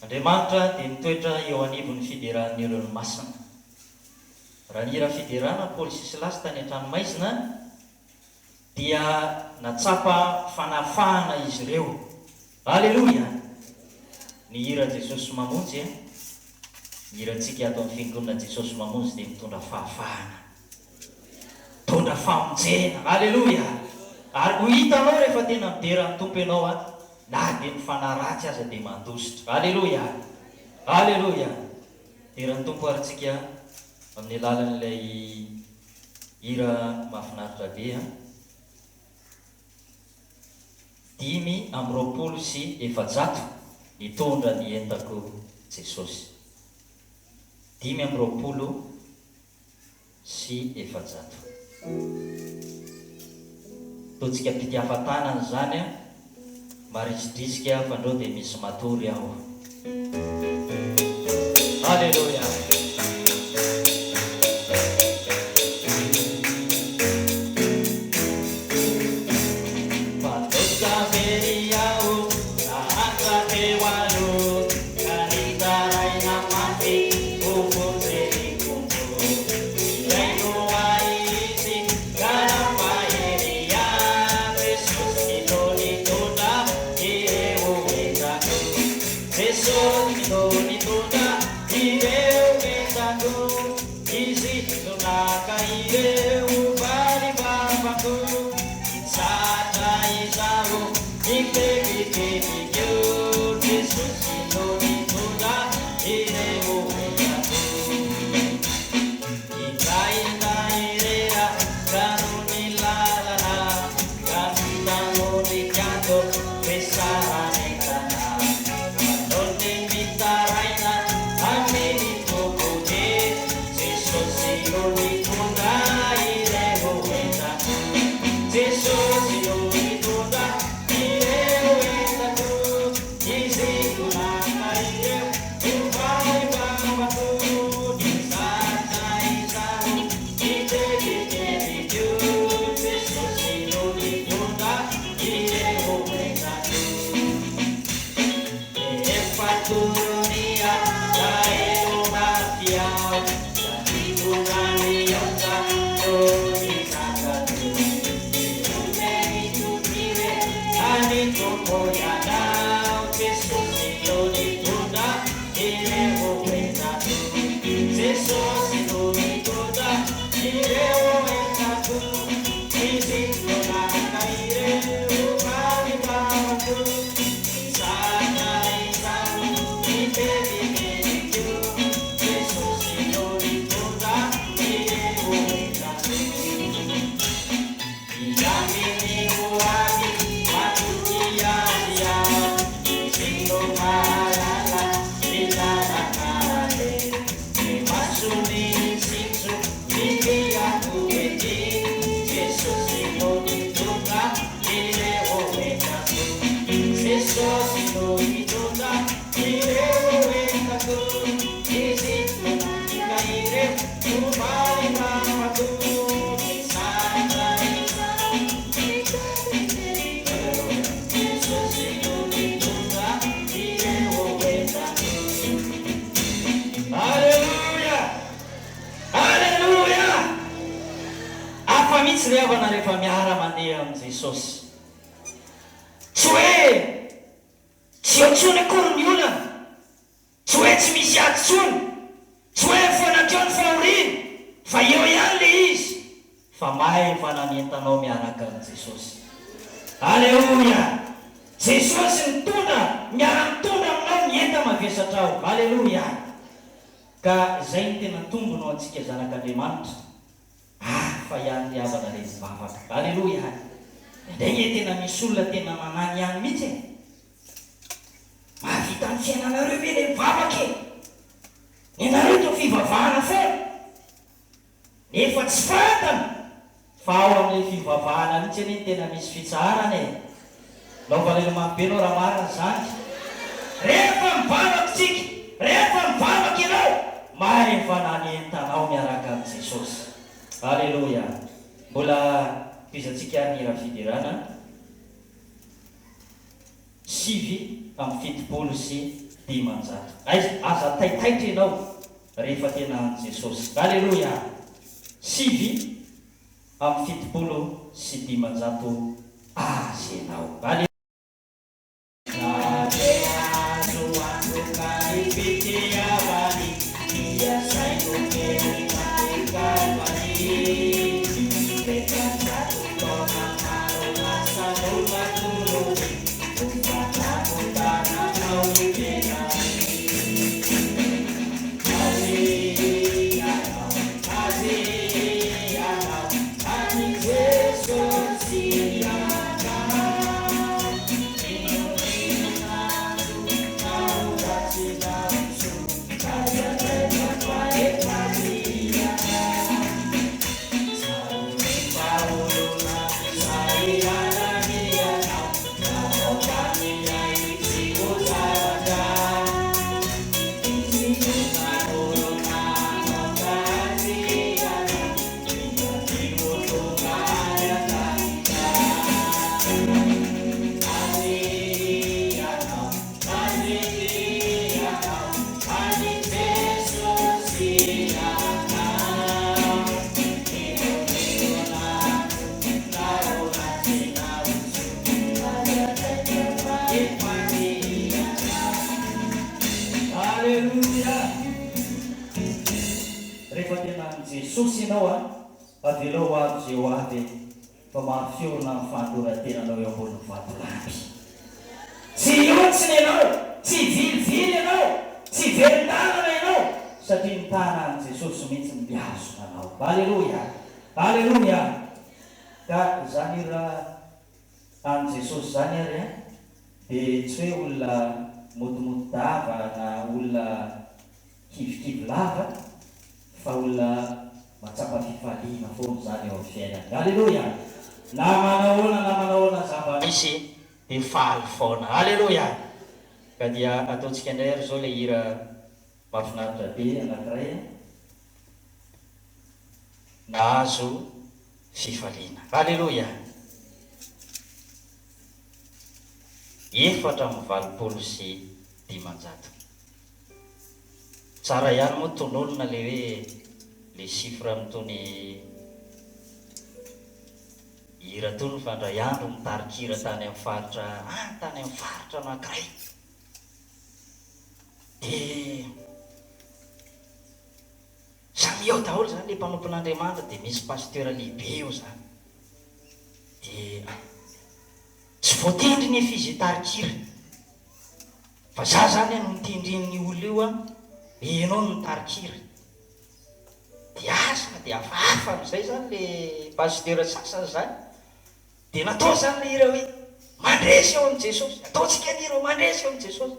Andriamanitra dia mitoetra eo anivon'ny fideran'ireo ny masina. Raha nihira fiderana Paoly sy Silasy tany an-tranomaizina, dia natsapa fanafahana izy ireo. Aleloia! Ny hira Jesosy Mamonjy, ny hirantsika ato amin'ny Fiangonana Jesosy Mamonjy dia mitondra fahafahana. Mitondra famonjena. Aleloia! Ary ho hitanao rehefa tena midera ny Tompo ianao an, na dia ny fanahy ratsy aza dia mandositra. Aleloia! Aleloia! Dera ny Tompo ary tsika amin'ny alalan'ilay hira mahafinaritra be an. 425, Nitondra ny entako Jesosy. 425. Ataontsika mpitiafa-tanana izany an! Marisidrisika fandrao dia misy matory aho. Aleloia! Mpanota very aho, nahantra teo aloha, ka nitaraina mafy ho vonjen'ny Tompo. Nihaino ahy Izy ka nampahery ahy, Jesosy no nitondra ireo entako. Jesosy no nitondra ireo entako. Izy no naka ireo valim-bavako. Nitsahatra izaho nitebitebiko, Jesosy no nitondra ireo entako. Indraindrairera ka no nilalana, ka nitanondrik'ato fisaran'entana. Manao ny mitaraina amin'ny Tompo dia Jesosy no nitondra ireo entako. Jesosy no nitondra ireo entako. Izy no naka ireo ho valimbavako. Nizatra izaho nitebitebiko. Jesosy no nitondra ireo entako. Rehefa toronia alahelo mafy aho, tadidiko mihoatra noho ny zakako. Dia omeko toky hoe an'ny Tompo ianao, Jesosy no nitondra ireo entako. Jesosy no nitondra ireo entako, Izy no naka ireo valimbavako. Jesosy no mitondra ireo entako, Izy no nandika ireo ho valim-bavako. Mitsahatra izaho, Jesosy no mitondra ireo entako. Aleloia! Aleloia! Hafa mihitsy ry havana rehefa miara-mandeha amin'i Jesosy. Tsy hoe tsy eo intsony akory ny olana, tsy hoe tsy misy ady intsony, tsy hoe foana hatreo ny fahoriana, fa eo ihany ilay izy, fa maivana ny entanao miaraka amin'i Jesosy. Aleloia! Jesosy mitondra, miara-mitondra aminao ny enta-mavesatrao. Aleloia! Ka izay no tena tombony ho antsika zanak'Andriamanitra. Hafa ihany ry havana ilay mivavaka. Aleloia! Indraindray nge tena misy olona tena manany ihany mihitsy e! Mahavita ny fiainanareo ve ilay mivavaka e? Ny anareo toa fivavahana foana. Nefa tsy fantany fa ao amin'ilay fivavahana mihitsy anie no tena misy fitsaharana e! Naovalelo mafy be anao raha marina izany. Rehefa mivavaka isika, rehefa mivavaka ianao, mahaefana ny entanao miaraka amin'i Jesosy. Aleloia. Mbola tohizantsika ary ny hira fiderana 79. 500. Aiza? Aza taitaitra ianao rehefa tena an'i Jesosy. Aleloia! 579 Azy ianao. Aleloia! Na dia azo antoka ny fitiavany, dia saingo kely mampikambany. Mety an-jato taona maro lasa no natolony, ho fanavotana anao ny tenany. Azy ianao, Azy ianao, an'i Jesosy ianao. Aleloia! Rehefa tena an'i Jesosy ianao an, avelao ho avy izay ho avy e. Fa mahafiorina ny fanoloran-tenanao eo ambonin'ny vatolampy. Tsy hihontsina ianao, tsy hivilivily ianao, tsy hiverin-dalana ianao, satria ny tanan'i Jesosy mihitsy no mihazona anao. Aleloia! Aleloia! Ka izany hira an'i Jesosy izany ary an, dia tsy hoe olona modimodi-dava na olona kivikivy lava fa olona mahatsapa fifaliana foana izany eo amin'ny fiainany. Aleloia! Na manahoana na manahoana zava-misy dia faly foana. Aleloia! Ka dia ataontsika indray ary izao ilay hira mahafinaritra be anankiray an! Nahazo fifaliana. Aleloia! 584. Tsara ihany moa tononina le hoe le chiffre amin'itony hira tony fa ndray andro nitari-kira tany amin'ny faritra any tany amin'ny faritra anankiray de samy eo daholo zany le mpanompon'Andriamanitra de misy pasteur lehibe eo zany de tsy voatendry nefa izy hitari-kira. Fa za zany no nitendren'ny olona io an, enao no nitari-kira. Dia asa dia hafahafa amin'izay zany le pasteur sasany zany. Dia natao zany le hira hoe mandresy ao amin'i Jesosy, ataontsika ny hira hoe mandresy ao amin'i Jesosy.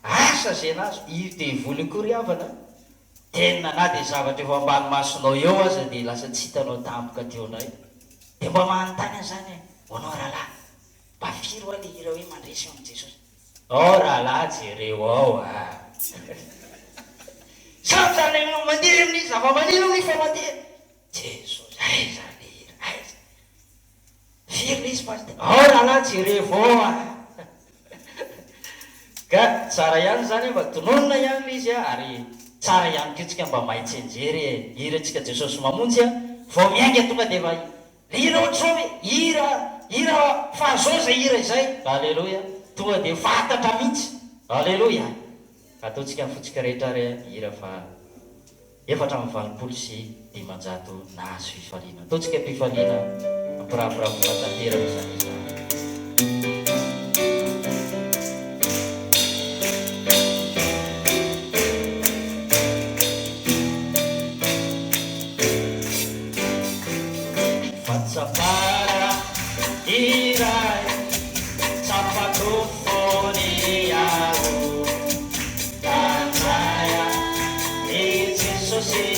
Asa ze nazo, io devoly io koa ry havana an, tena na dia zavatra efa ambany masonao eo aza dia lasa tsy hitanao tampoka teo indray. Dia mba manontany an'izany e, ho anao rahalahy, Mba firy hoa le hira hoe mandresy eo amin'i Jesosy? Ao rahalahy jereo ao a! Samy zany le mandeha amin'ny zava-maneno amin'ny fa mandeha Jesosy aiza le hira aiza? Firy le izy pasitera? Ao rahalahy jerevo ao a! Ka tsara ihany zany mba tononina ihany le izy a ary tsara ihany koa tsika mba mahay tsianjery e! Hira tsika Jesosy mamonjy a! Vao miainga tonga dia efa Le hira ohatr'izao ve? Hira, hira fa zao izay hira izay. Aleloia. Tonga dia fantatra mihitsy. Aleloia. Ataontsika ny fontsika rehetra ary ny hira faha 584 nahazo fifaliana. Ataontsika am-pifaliana, am-piravoravoana tanteraka izany izany. Fahatsapana iray tsapako fony aho nandray an'i Jesosy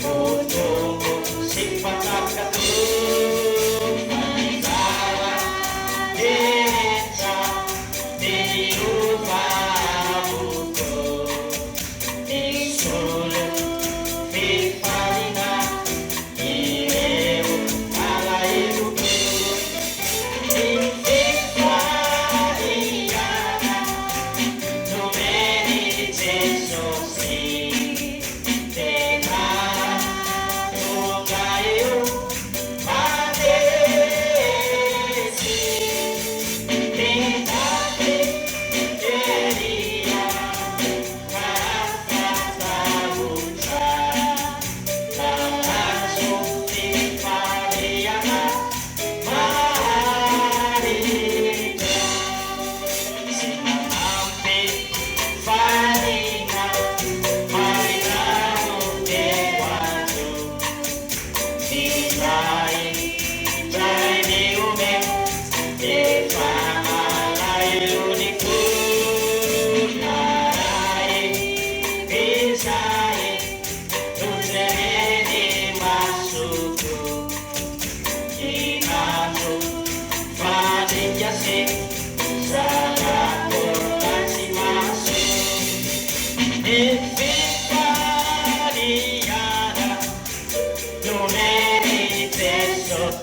ho Tompo sy Mpanjakako. Fa ny zava. Ny fifaliana nomen'i Jesosy.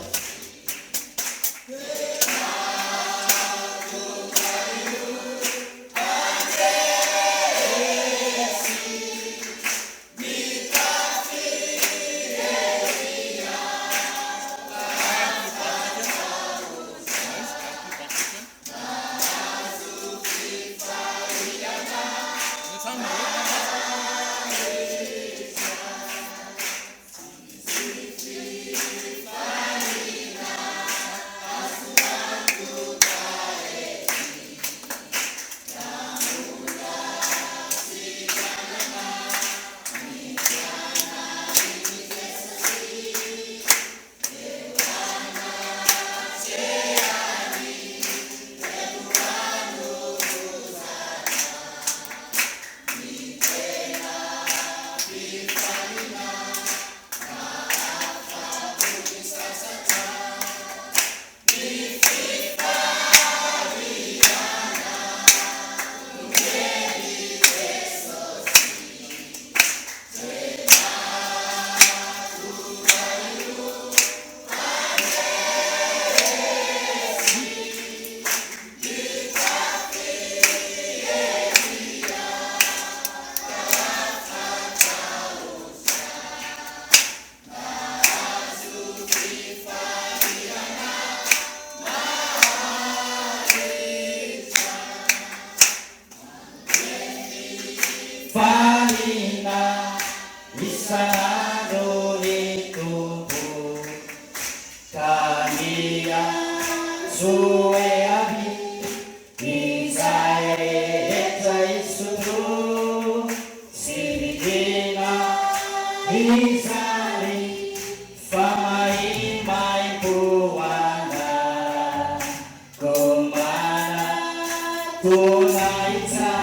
Faliana isan'andro ny Tompo ka miantsoe avy izay rehetra hisotro sy hihina izany fa mahimahim-poana Gomana tonahitra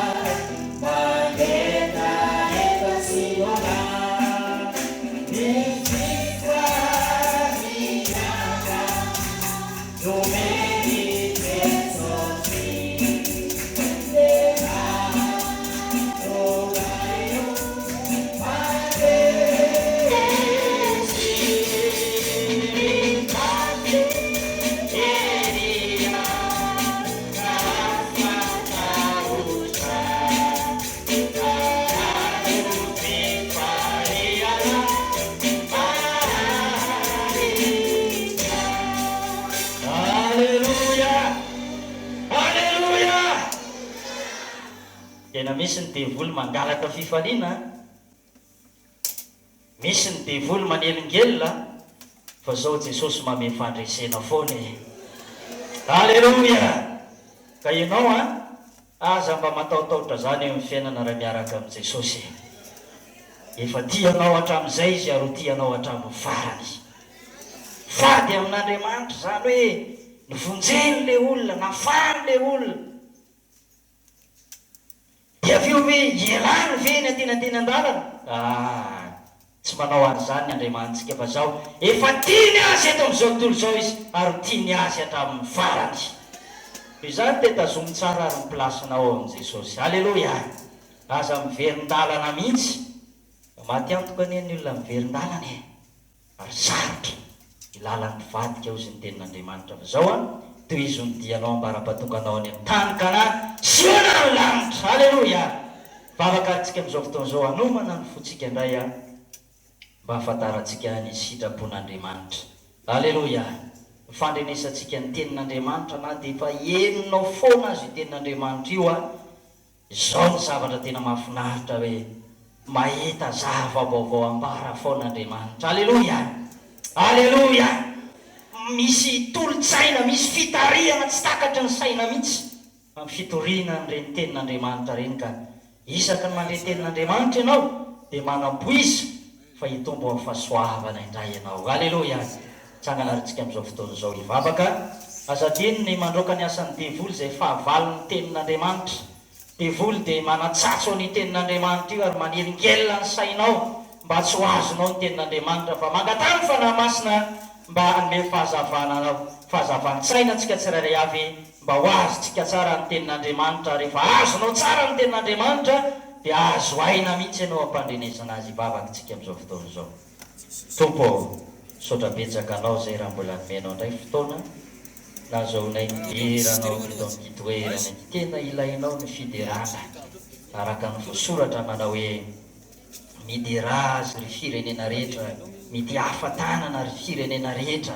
mangetaheta sy noana ny fifaliana nomen'i Jesosy Tena tonga eo mandresy ny Aleloia! Aleloia! Tena misy ny devoly mangalaka fifaliana an! Misy ny devoly manelingelina fa zao Jesosy mame fandresena foana e! Aleloia! Ka ianao an, aza mba mataotaotra zany eo amin'ny fiainana raha miaraka amin'i Jesosy e! Efa tia anao hatramin'izay Izy ary ho tia anao hatramin'ny farany. Fady amin'Andriamanitra izany hoe novonjeny le olona, nafahany le olona. Dia avy eo ve ialany ve ny antenantenan-dalana? Ah, tsy manao an'izany ny Andriamanitsika fa zao efa tiany azy eto amin'izao tontolo izao izy ary ho tiany azy hatramin'ny farany. Noho izany dia tazomy tsara ary ny place-nao ao amin'i Jesosy. Aleloia! Aza miverin-dalana mihitsy. Maty antoka anie ny olona miverin-dalana e! Ary sarotra ny lalan'ny mpivadika hozy ny tenin'Andriamanitra fa zao an, tohizo ny dianao ambara-pahatonga anao any amin'ny tany Kanana, Siona ny lanitra! Aleloia! Vavaka ary tsika amin'izao fotoana izao hanomana ny fontsika indray an, mba hahafantarantsika ny sitrapon'Andriamanitra. Aleloia! Ny fandrenesantsika ny tenin'Andriamanitra na dia efa henonao foana aza io tenin'Andriamanitra io an, Izao ny zavatra tena mahafinaritra hoe mahita zava-baovao ambara foana Andriamanitra. Aleloia! Aleloia! Misy tolo-tsaina, misy fitarihana tsy takatry ny saina mihitsy amin'ny fitoriana an'ireny tenin'Andriamanitra ireny ka isaky ny mandre tenin'Andriamanitra ianao dia manam-poiza fa hitombo amin'ny fahasoavana indray ianao. Aleloia! Tsangana ary tsika amin'izao fotoana izao hivavaka. Aza adino ny mandroaka ny asan'ny devoly izay fahavalon'ny tenin'Andriamanitra. Devoly dia manatsatso an'io tenin'Andriamanitra io ary manelingelina ny sainao mba tsy ho azonao ny tenin'Andriamanitra fa mangataha ny Fanahy Masina mba hanome fahazavana anao, fahazavan-tsaina antsika tsirairay avy mba ho azontsika tsara ny tenin'Andriamanitra. Rehefa azonao tsara ny tenin'Andriamanitra. dia hahazo aina mihitsy ianao am-pandrenesana azy. Hivavaka isika amin'izao fotoana izao. Tompo ô, misaotra betsaka Anao izay raha mbola nomenao indray fotoana nahazahoanay nidera Anao teto amin'ity toerana ity. Tena ilainao ny fiderana araka ny voasoratra manao hoe, Miderà Azy ry firenena rehetra, mitiafa tanana ry firenena rehetra.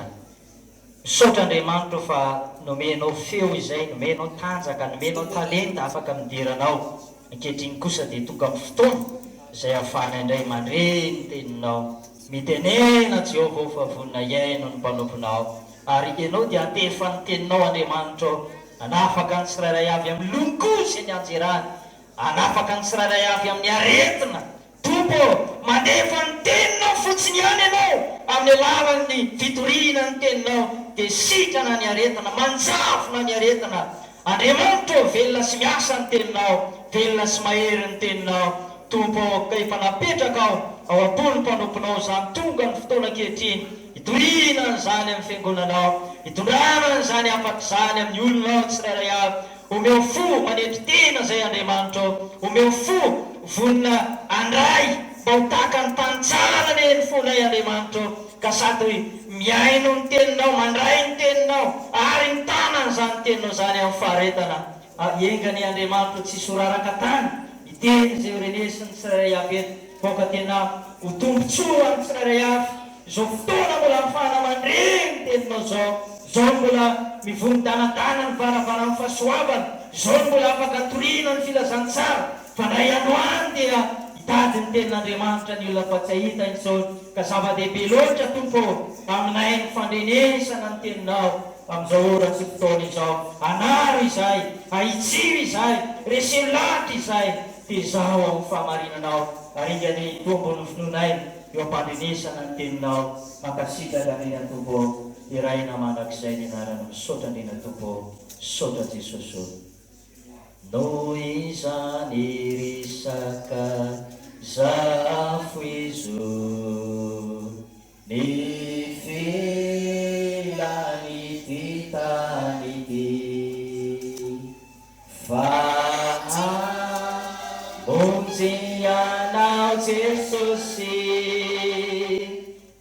Misaotra Andriamanitra o fa nomenao feo izay, nomenao tanjaka, nomenao talenta afaka midera Anao. Ankehitriny kosa dia tonga amin'ny fotoana izay ahafahanay indray mandre ny Teninao. Mitenena Jehovah o fa vonona hihaino ny mpanomponao. Ary Ianao dia handefa ny Teninao Andriamanitra o, hanafaka ny tsirairay avy amin'ny longo sy ny anjerany, hanafaka ny tsirairay avy amin'ny aretina, Tompo ô, mandefa ny Teninao fotsiny ihany Ianao, amin'ny alalan'ny fitoriana ny Teninao dia sitrana ny aretina, manjavona ny aretina. Andriamanitra ô, velona sy miasa ny Teninao, velona sy mahery ny Teninao. Tompo ô, ka efa napetrakao ao am-pon'ny mpanomponao izany, tonga ny fotoana ankehitriny hitoriana an'izany amin'ny Fiangonanao, hitondrana an'izany hafatra izany amin'ny olonao tsirairay avy. Omeo fo manetry tena izay Andriamanitra ô, omeo fo vonona handray mba ho tahaka ny tany tsara anie ny fonay Andriamanitra ô, ka sady mihaino ny teninao, mandray ny teninao ary mitana an'izany teninao izany amin'ny faharetana. Enga anie Andriamanitra ô tsy hisy ho raraka tany ny teny izay ho renesin'ny tsirairay avy eto, fa aoka tena ho tombontsoa ho an'ny tsirairay avy Izao fotoana mbola ahafahana mandre ny teninao izao, izao no mbola mivonon-danadana ny varavaran'ny fahasoavana, izao no mbola afaka toriana ny filazantsara, fa ndray androany dia hitady ny tenin'Andriamanitra ny olona fa tsy hahita intsony, ka zava-dehibe loatra Tompo ô aminay ny fandrenesana ny teninao amin'izao ora sy fotoana izao, anaro izahay, ahitsio izahay, reseo lahatra izahay, tezao amin'ny fahamarinanao, ary enga anie hitombo ny finoanay. Eo am-pandrenesana ny teninao mankasitraka Andriana Tompo ô deraina mandrakizay ny anarano misaotra Andriana Tompo ô misaotra Jesosy ô. Noho izany resaka zafoizo ny filan'ity tany ity. Fa hamonjy anao Jesosy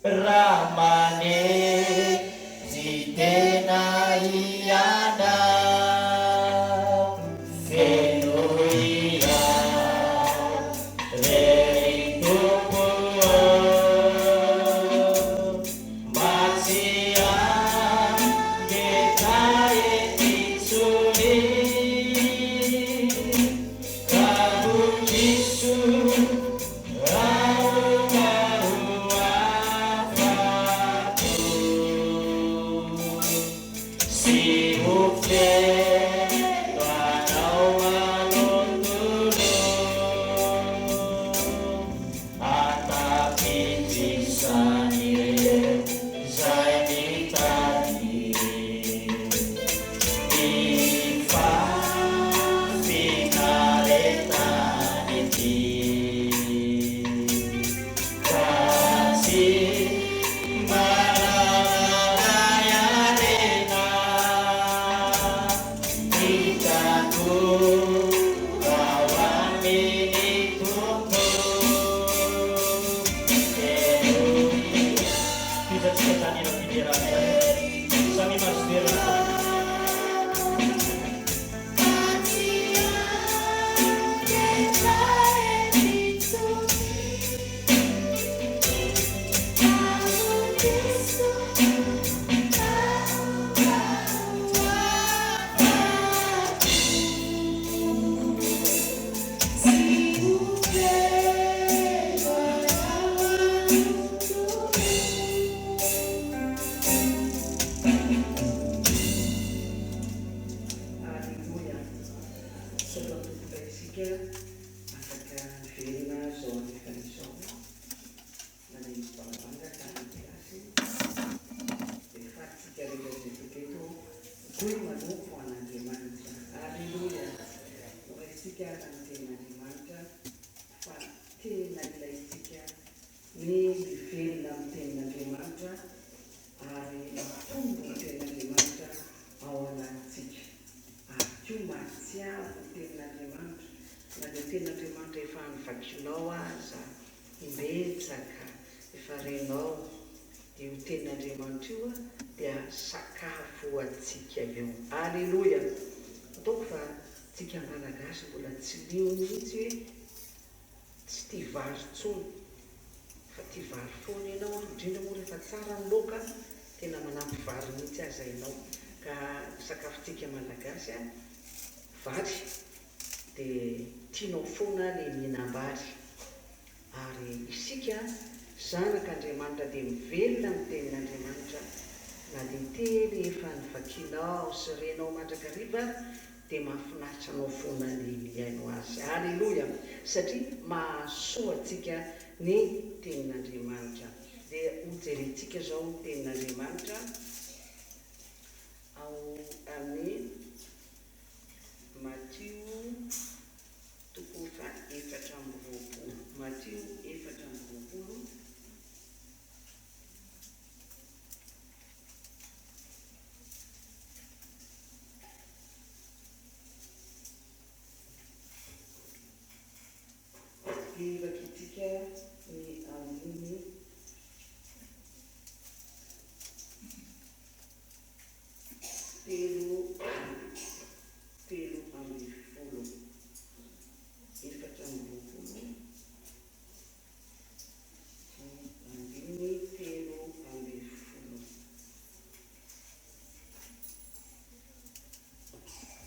raha manetry tena hianao. Fenoy ahy re ry Tompo ô. Mba tsy hangetaheta intsony Ka vokisy aho mba ho afa-po. efa novakinao aza imbetsaka, efa renao io tenin'Andriamanitra io dia sakafo ho antsika io. Aleloia! Ataoko fa tsika Malagasy mbola tsy leo mihitsy hoe tsy tia vary intsony fa tia vary foana ianao an, indrindra moa rehefa tsara ny laoka tena manampy vary mihitsy aza ianao. Ka ny sakafontsika Malagasy an, vary dia tianao foana le mihinam-bary. Ary isika zanak'Andriamanitra dia mivelona amin'ny tenin'Andriamanitra na dia teny efa novakianao sy renao mandrakariva ary dia mahafinaritra anao foana ny mihaino azy. Aleloia! Satria mahasoa antsika ny tenin'Andriamanitra. Dia hojerentsika izao ny tenin'Andriamanitra ao amin'ny Matio. Toko faha-24. Matio 24. Dia vakintsika ny andininy 13. 24 andininy 13.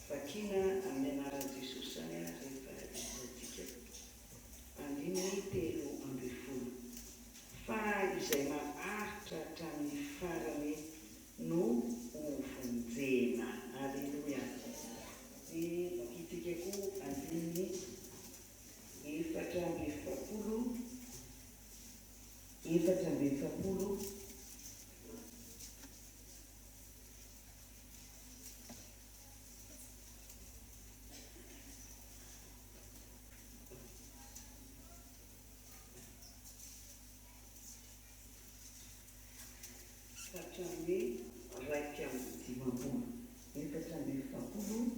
Vakina amin'ny anaran'i Jesosy izany rehefa hitantsika. Andininy 13. Fa izay maharitra hatramin'ny farany no hovonjena. Aleloia. Dia vakintsika koa andininy 44, 44. Hatramin'ny 51, 44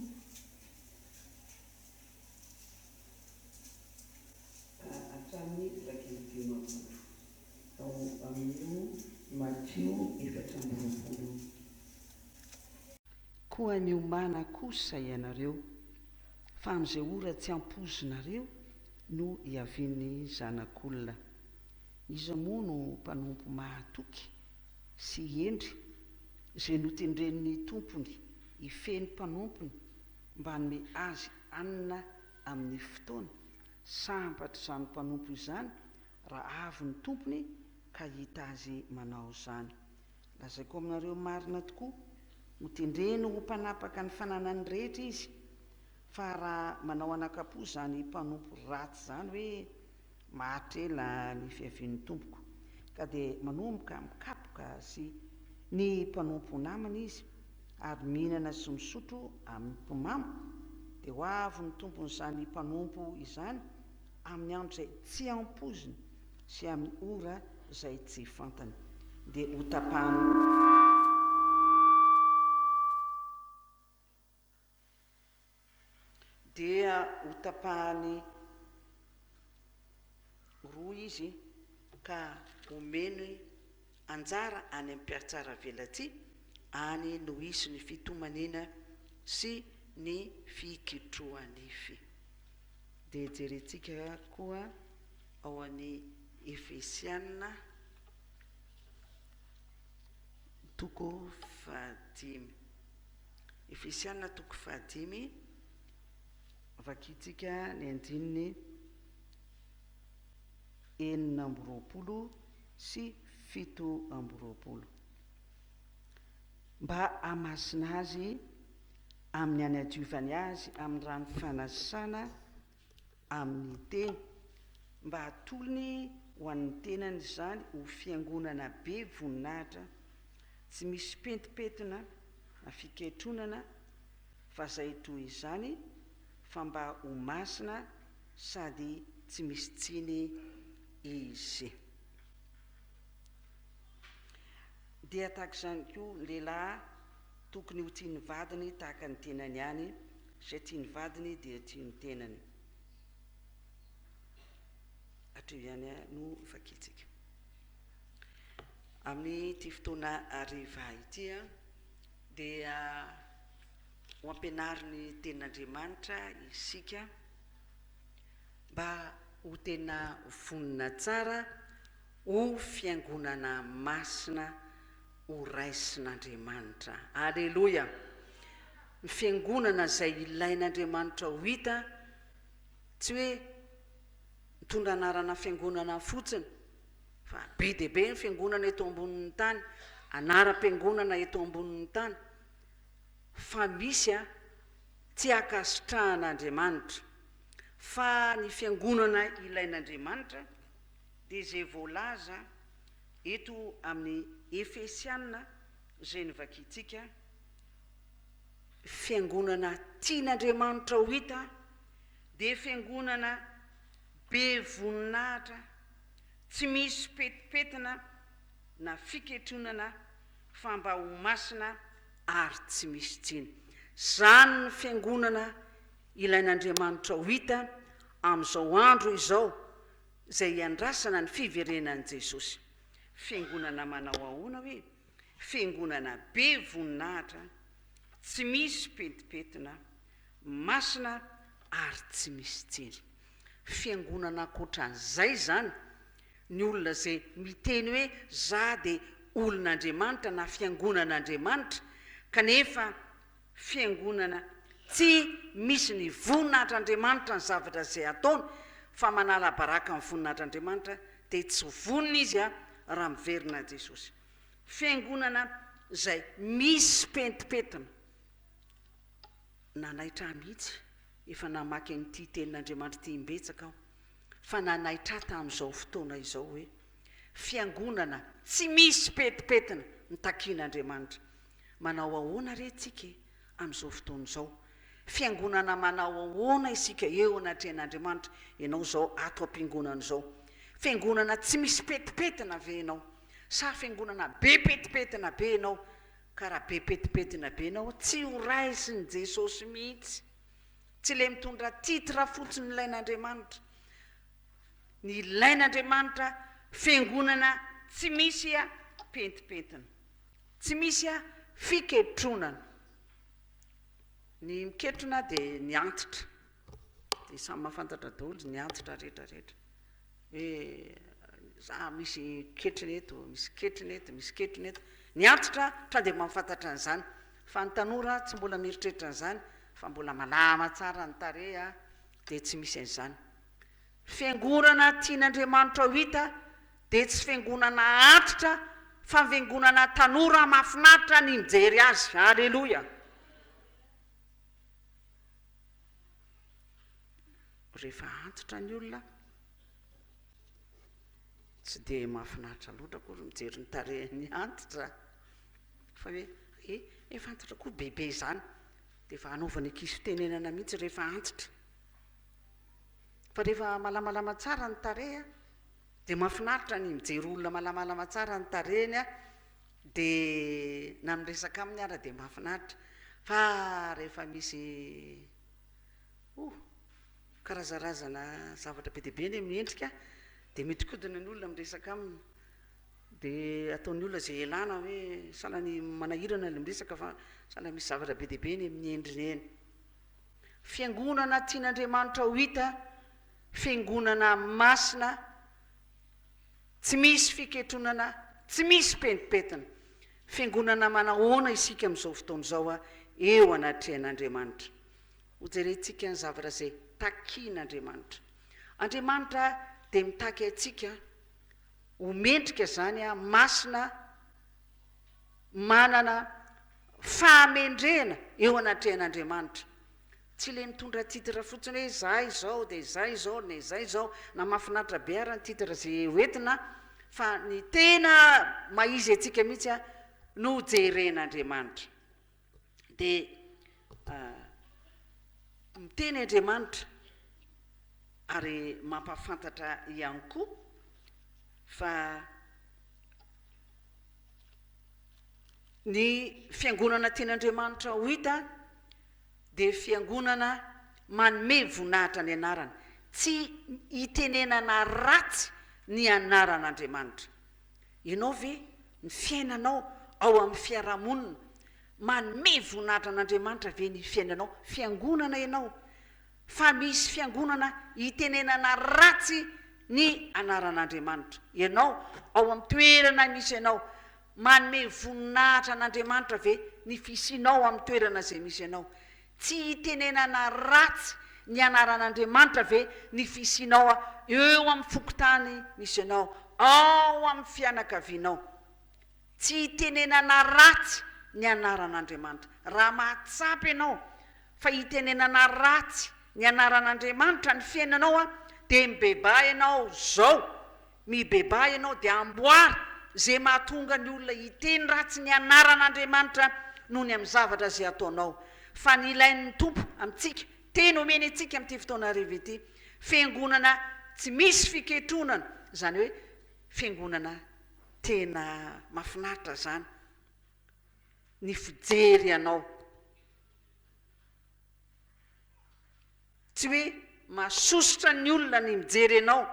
ka hatramin'ny 51 ao amin'io Matio 24 io. Koa miomàna kosa ianareo, fa amin'izay ora tsy ampoizinareo no hiavian'ny Zanak'olona. Iza moa no mpanompo mahatoky sy hendry, izay notendren'ny tompony hifehy ny mpanompony mba hanome azy hanina amin'ny fotoana? Sambatra izany mpanompo izany raha avy ny tompony ka hahita azy manao izany. Lazaiko aminareo marina tokoa, hotendreny ho mpanapaka ny fananany rehetra izy. Fa raha manao anakam-po izany mpanompo ratsy izany hoe, Maharitra ela ny fiavian'ny tompoko, ka dia manomboka mikapoka sy ny mpanompo namany izy, ary mihinana sy misotro amin'ny mpimamo, dia ho avy ny tompon'izany mpanompo izany amin'ny andro izay tsy ampoiziny sy amin'ny ora izay tsy fantany, dia hotapahany. Dia hotapahany roa izy ka homeny anjara any amin'ny mpihatsaravelatsihy, any no hisy ny fitomaniana sy ny fikitroha-nify. Dia jerentsika koa ao amin'ny Efesiana toko fahadimy. Efesiana toko fahadimy, vakintsika ny andininy 26 sy 27. Mba hahamasina azy amin'ny hanadiovany azy amin'ny rano fanasana amin'ny teny, mba hatolony ho an'ny tenany izany ho fiangonana be voninahitra, tsy misy pentimpentina na fiketronana, fa izay toy izany, fa mba ho masina sady tsy misy tsiny izy. Dia tahaka izany koa ny lehilahy tokony ho tia ny vadiny tahaka ny tenany ihany, Izay tia ny vadiny dia tia ny tenany. Hatreo ihany no vakintsika. Amin'ity fotoana hariva ity dia ho ampianarin'ny Tenin'Andriamanitra isika mba ho tena vonona tsara ho fiangonana masina ho raisin'Andriamanitra. Aleloia! Ny fiangonana izay ilain'Andriamanitra ho hita, tsy hoe mitondra anarana fiangonana fotsiny, fa be dia be ny fiangonana eto ambonin'ny tany, anaram-piangonana eto ambonin'ny tany, fa misy tsy ankasitrahan'Andriamanitra. Fa ny fiangonana ilain'Andriamanitra dia izay voalaza eto amin'ny Efesiana izay novakintsika, fiangonana tian'Andriamanitra ho hita dia fiangonana be voninahitra, tsy misy petipetina na fiketronana fa mba ho masina ary tsy misy tsiny. Izany ny fiangonana ilain'Andriamanitra ho hita amin'izao andro izao izay iandrasana ny fiverenan'i Jesosy. Fiangonana manao ahoana hoe? Fiangonana be voninahitra, tsy misy petipetina, masina ary tsy misy tsiny. Fiangonana ankoatran'izay izany, ny olona izay miteny hoe za dia olon'Andriamanitra na fiangonan'Andriamanitra kanefa fiangonana tsy misy ny voninahitr'Andriamanitra ny zavatra izay ataony fa manala baraka ny voninahitr'Andriamanitra dia tsy vonona izy raha miverina Jesosy. Fiangonana izay misy pentimpentina. Nanaitra ahy mihitsy, efa namaky an'ity tenin'Andriamanitra ity imbetsaka aho, fa nanaitra ahy tamin'izao fotoana izao hoe, Fiangonana tsy misy pentimpentina no takian'Andriamanitra. Manao ahoana re tsika e, amin'izao fotoana izao? Fiangonana manao ahoana isika eo anatrehan'Andriamanitra, ianao izao ato am-piangonana izao? Fiangonana tsy misy pentimpentina ve ianao? Sa fiangonana be pentimpentina be ianao? Ka raha be pentimpentina be ianao, tsy ho raisin'i Jesosy mihitsy. Tsy ilay mitondra titre fotsiny ilain'Andriamanitra. Ny ilain'Andriamanitra, fiangonana tsy misy pentimpentina. Tsy misy fiketronana. Ny miketrona dia ny antitra. Dia samy mahafantatra daholo ny antitra rehetra rehetra. Hoe za misy ketrina eto, misy ketrina eto, misy ketrina eto. Ny antitra tra dia mahafantatra an'izany. Fa ny tanora tsy mbola mieritreritra an'izany fa mbola malama tsara ny tarehy dia tsy misy an'izany. Fiangonana tian'Andriamanitra ho hita dia tsy fiangonana antitra fa fiangonana tanora mahafinaritra ny mijery azy. Aleloia! Rehefa antitra ny olona, tsy dia mahafinaritra loatra akory mijery ny tarehin'ny antitra fa hoe eh, efa antitra koa bebe izany, dia efa anaovany ankizy fitenenana mihitsy rehefa antitra. Fa rehefa malamalama tsara ny tarehy dia mahafinaritra ny mijery olona malamalama tsara ny tarehiny dia na miresaka aminy ara dia mahafinaritra fa rehefa misy oh karazarazana zavatra be dia be anie miendrika dia mihodinkodina ny olona miresaka aminy dia ataon'ny olona izay ialana hoe sahala ny manahirana ilay miresaka fa sahala misy zavatra be dia be eny amin'ny endriny eny. Fiangonana tian'Andriamanitra ho hita, fiangonana masina, tsy misy fiketronana, tsy misy pentimpentina. Fiangonana manahoana isika amin'izao fotoana izao eo anatrehan'Andriamanitra? Hojerentsika ny zavatra izay takian'Andriamanitra. Andriamanitra dia mitaky antsika ho mendrika izany, masina, manana fahamendrehana eo anatrehan'Andriamanitra. Tsy ilay mitondra titre fotsiny hoe izaho izao dia izaho izao na izaho izao, na mahafinaritra be ara ny titre izay hoentina fa ny tena maha izy antsika mihitsy no jeren'Andriamanitra. Dia miteny Andriamanitra ary mampahafantatra ihany koa fa Ny fiangonana tian'Andriamanitra ho hita dia fiangonana manome voninahitra ny anarany. Tsy itenenana ratsy ny anaran'Andriamanitra. Ianao ve, ny fiainanao ao amin'ny fiarahamonina, manome voninahitra an'Andriamanitra ve ny fiainanao? Fiangonana ianao, fa misy fiangonana itenenana ratsy ny anaran'Andriamanitra. Ianao, ao amin'ny toerana misy anao, manome voninahitra an'Andriamanitra ve ny fisianao amin'ny toerana izay misy anao? Tsy itenenana ratsy ny anaran'Andriamanitra ve ny fisianao eo amin'ny fokontany misy anao, ao amin'ny fianakavianao? Tsy itenenana ratsy ny anaran'Andriamanitra. Raha mahatsapa ianao fa itenenana ratsy ny anaran'Andriamanitra ny fiainanao dia mibebaha ianao izao Mibebaha ianao dia amboary izay mahatonga ny olona hiteny ratsy ny anaran'Andriamanitra noho ny amin'ny zavatra izay ataonao. Fa ny ilain'ny Tompo amintsika, teny omeny antsika amin'ity fotoana hariva ity, fiangonana tsy misy fiketronana, izany hoe fiangonana tena mahafinaritra izany ny fijery anao. Tsy hoe mahasosotra ny olona ny mijery anao,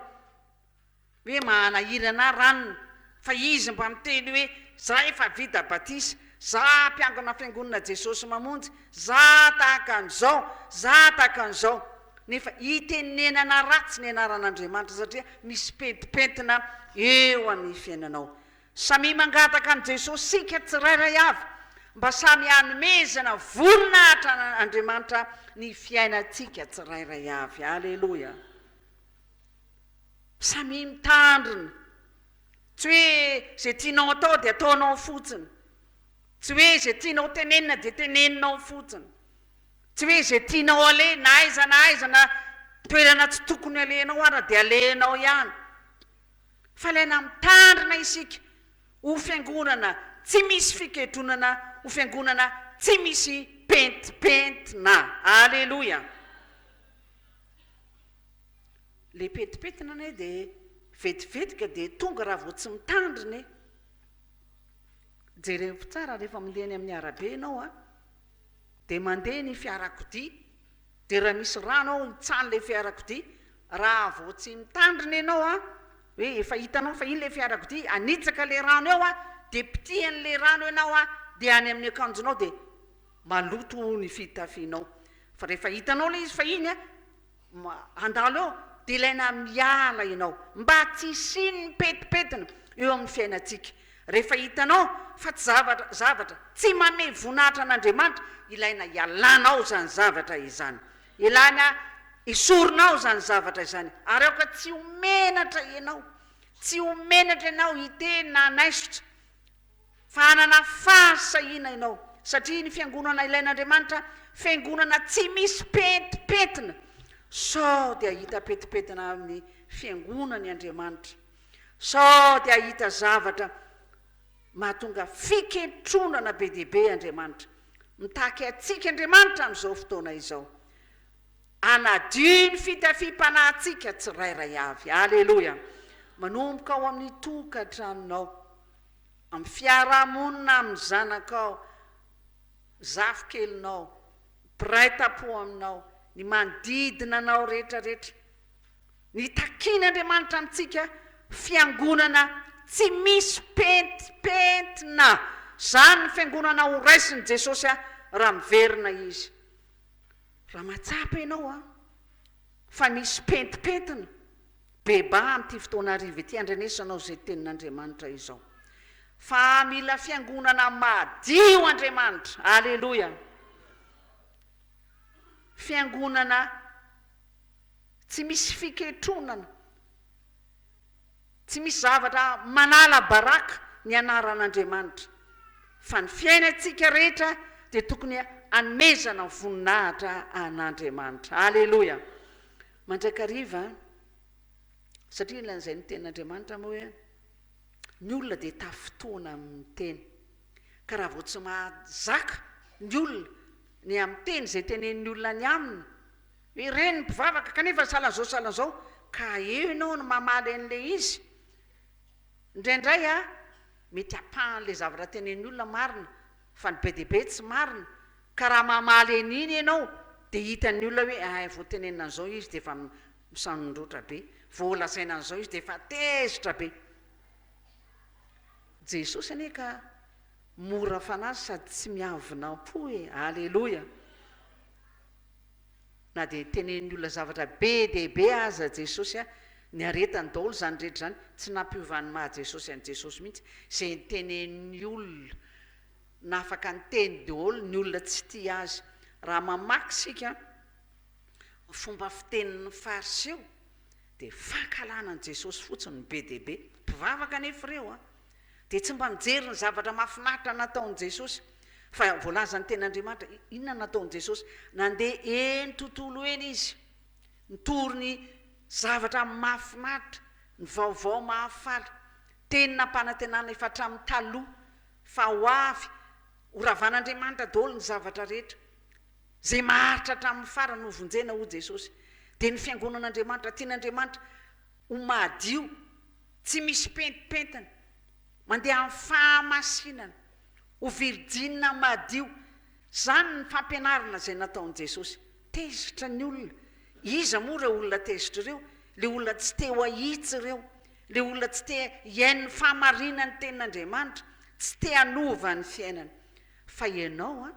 hoe manahirana ahy ranona, fa izy mba miteny hoe za efa vita batisa, za mpiangona fiangonana Jesosy Mamonjy, za tahaka an'izao, za tahaka an'izao. Nefa itenenana ratsy ny anaran'Andriamanitra satria misy pentimpentina eo amin'ny fiainanao. Samia mangataka an'i Jesosy isika tsirairay avy mba samy hanomezana voninahitra an'Andriamanitra ny fiainantsika tsirairay avy. Aleloia! Samia mitandrina. Tsy hoe izay tianao atao dia ataonao fotsiny. Tsy hoe izay tianao tenenina dia teneninao fotsiny. Tsy hoe izay tianao aleha na aiza na aiza na toerana tsy tokony alehanao ara dia alehanao ihany. Fa ilaina mitandrina isika ho fiangonana tsy misy fikedronana, ho fiangonana tsy misy pentimpentina. Aleloia! Le pentimpentina anie dia vetivetika dia tonga raha vao tsy mitandrina e! Jerevo tsara rehefa mandeha eny amin'ny arabe ianao a, dia mandeha ny fiarakodia, dia raha misy rano ao hitsan'ilay fiarakodia, raha vao tsy mitandrina ianao a, hoe efa hitanao fa iny ilay fiarakodia, hanitsaka ilay rano eo a, dia pitihan'ilay rano ianao a, dia any amin'ny akanjonao dia maloto ny fitafianao. Fa rehefa hitanao ilay izy fa iny a, Handalo eo dia ilaina miala ianao mba tsy hisian'ny petipetina eo amin'ny fiainantsika. Rehefa hitanao fa tsy zavatra zavatra tsy manome voninahitra an'Andriamanitra, ilaina hialanao izany zavatra izany. Ilaina esorinao izany zavatra izany ary aoka tsy ho menatra ianao. Tsy ho menatra ianao hiteny na hanaisotra. Fa hanana fahasahiana ianao, satria ny fiangonana ilain'Andriamanitra, fiangonana tsy misy pentimpentina. Sao dia hahita pentimpentina amin'ny fiangonany Andriamanitra? Sao dia hahita zavatra mahatonga fikentronana be dia be Andriamanitra? Mitaky antsika Andriamanitra amin'izao fotoana izao. Hanadio ny fitafiam-panahintsika tsirairay avy. Aleloia! Manomboka ao amin'ny tokantranonao. Amin'ny fiarahamonina, amin'ny zanakao, zafikelinao, mpiray tampo aminao, ny manodidina anao rehetra rehetra. Ny takian'Andriamanitra amintsika, fiangonana tsy misy pentimpentina. Izany ny fiangonana ho raisin'i Jesosy raha miverina Izy. Raha mahatsapa ianao fa misy pentimpentina, Bebaha amin'ity fotoana hariva ity handrenesanao izay tenin'Andriamanitra izao. Fa mila fiangonana madio Andriamanitra. Aleloia. Fiangonana tsy misy fiketronana, tsy misy zavatra manala baraka ny anaran'Andriamanitra. Fa ny fiainantsika rehetra dia tokony hanomezana voninahitra an'Andriamanitra. Aleloia. Mandrakariva, satria lazain'ny tenin'Andriamanitra moa hoe ny olona dia tafintohina amin'ny teny. Ka raha vao tsy mahazaka ny olona ny amin'ny teny izay tenenin'ny olona any aminy, hoe ireny ny mpivavaka kanefa sahala an'izao sahala an'izao, ka eo ianao no mamaly an'ilay izy. Indraindray mety ampahan'ilay zavatra tenenin'ny olona marina, fa ny be dia be tsy marina. Ka raha mamaly an'iny ianao dia hitan'ny olona hoe hay vao tenenina an'izao izy dia efa. Misanondrotra be. Vao lazaina an'izao izy dia efa tezitra be. Jesosy anie ka mora fanahy sady tsy miavona am-po e! Aleloia! Na dia tenenin'ny olona zavatra be dia be aza Jesosy a, niaretany daholo izany rehetra izany, tsy nampiova ny maha Jesosy an'i Jesosy mihitsy izay nitenenin'ny olona, na afaka niteny daholo ny olona tsy tia Azy. Raha mamaky isika ny fomba fitenin'ny Fariseo dia fankahalana an'i Jesosy fotsiny no be dia be. Mpivavaka anefa ireo a! Dia tsy mba mijery ny zavatra mahafinaritra nataon'i Jesosy. Fa voalazan'ny Tenin'Andriamanitra, inona no nataon'i Jesosy? Nandeha eny tontolo eny Izy, nitory ny zavatra mahafinaritra, ny vaovao mahafaly, teny nampanantenana efa hatramin'ny taloha fa ho avy, horavan'Andriamanitra daholo ny zavatra rehetra. Izay maharitra hatramin'ny farany ho vonjena, hoy Jesosy. Dia ny fiangonan'Andriamanitra, tian'Andriamanitra ho madio, tsy misy pentimpentina, mandeha amin'ny fahamasinana, ho virjina madio. Izany ny fampianarana izay nataon'i Jesosy. Tezitra ny olona. Iza moa ireo olona tezitra ireo? Ilay olona tsy te ho ahitsy ireo. Ilay olona tsy te hihaino ny fahamarinan'ny Tenin'Andriamanitra, tsy te hanova ny fiainany. Fa ianao an,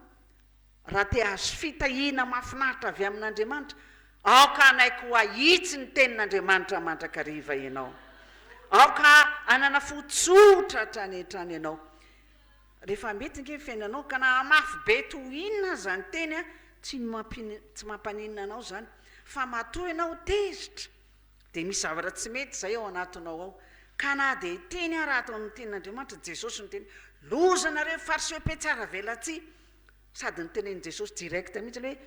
Raha te hahazo fitahiana mahafinaritra avy amin'Andriamanitra, aoka hanaiky ho hahitsy ny Tenin'Andriamanitra mandrakariva ianao. Aoka hanana fo tsotra hatrany hatrany ianao. Rehefa mety ange ny fiainanao, ka na hamafy be toy inona aza ny teny, tsy tsy mampaninona anao izany. Fa matoa ianao tezitra, dia misy zavatra tsy mety izay ao anatinao ao. Ka na dia hiteny ara ato amin'ny Tenin'Andriamanitra, Jesosy niteny, Loza nareo Fariseo mpihatsaravelatsihy! Sady notenenin'i Jesosy direct mihitsy hoe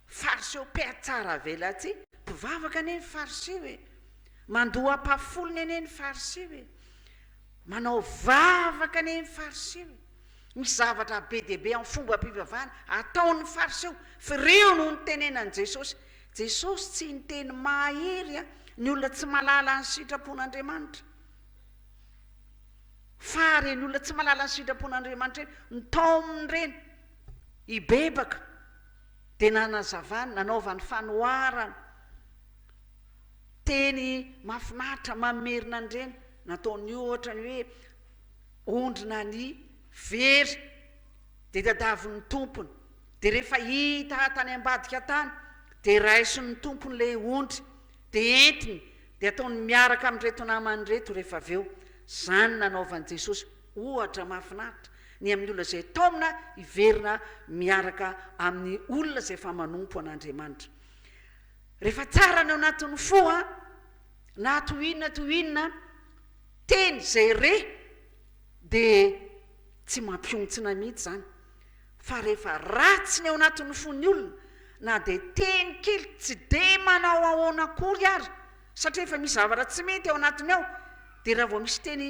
fariseo mpihatsaravelatsihy, mpivavaka anie ny fariseo e! Mandoa ampahafolony anie ny fariseo e! Manao vavaka anie ny fariseo e! Misy zavatra be dia be amin'ny fombam-pivavahana ataon'ny fariseo, f'ireo no nitenenan'i Jesosy. Jesosy tsy niteny mahery ny olona tsy mahalala ny sitrapon'Andriamanitra. Fa ireny olona tsy mahalala ny sitrapon'Andriamanitra ireny, nitaominy ireny hibebaka, dia nanazavany, nanaovany fanoharana, teny mahafinaritra mamerina an'ireny, nataony ohatra ny hoe ondry nania very, dia tadiavin'ny tompony, dia rehefa hita tany ambadika tany, dia raisin'ny tompony ilay ondry, dia entiny, Dia ataony miaraka amin'ireto namany ireto rehefa avy eo. Izany nanaovan'i Jesosy ohatra mahafinaritra ny amin'ny olona izay taomina hiverina miaraka amin'ny olona izay efa manompo an'Andriamanitra. Rehefa tsara ny ao anatin'ny fo, na toy inona toy inona teny izay re, dia tsy mampihontsina mihitsy izany. Fa rehefa ratsy ny ao anatin'ny fon'ny olona, na dia teny kely tsy dia manao ahoana akory ary, satria efa misy zavatra tsy mety ao anatiny ao, dia raha vao misy teny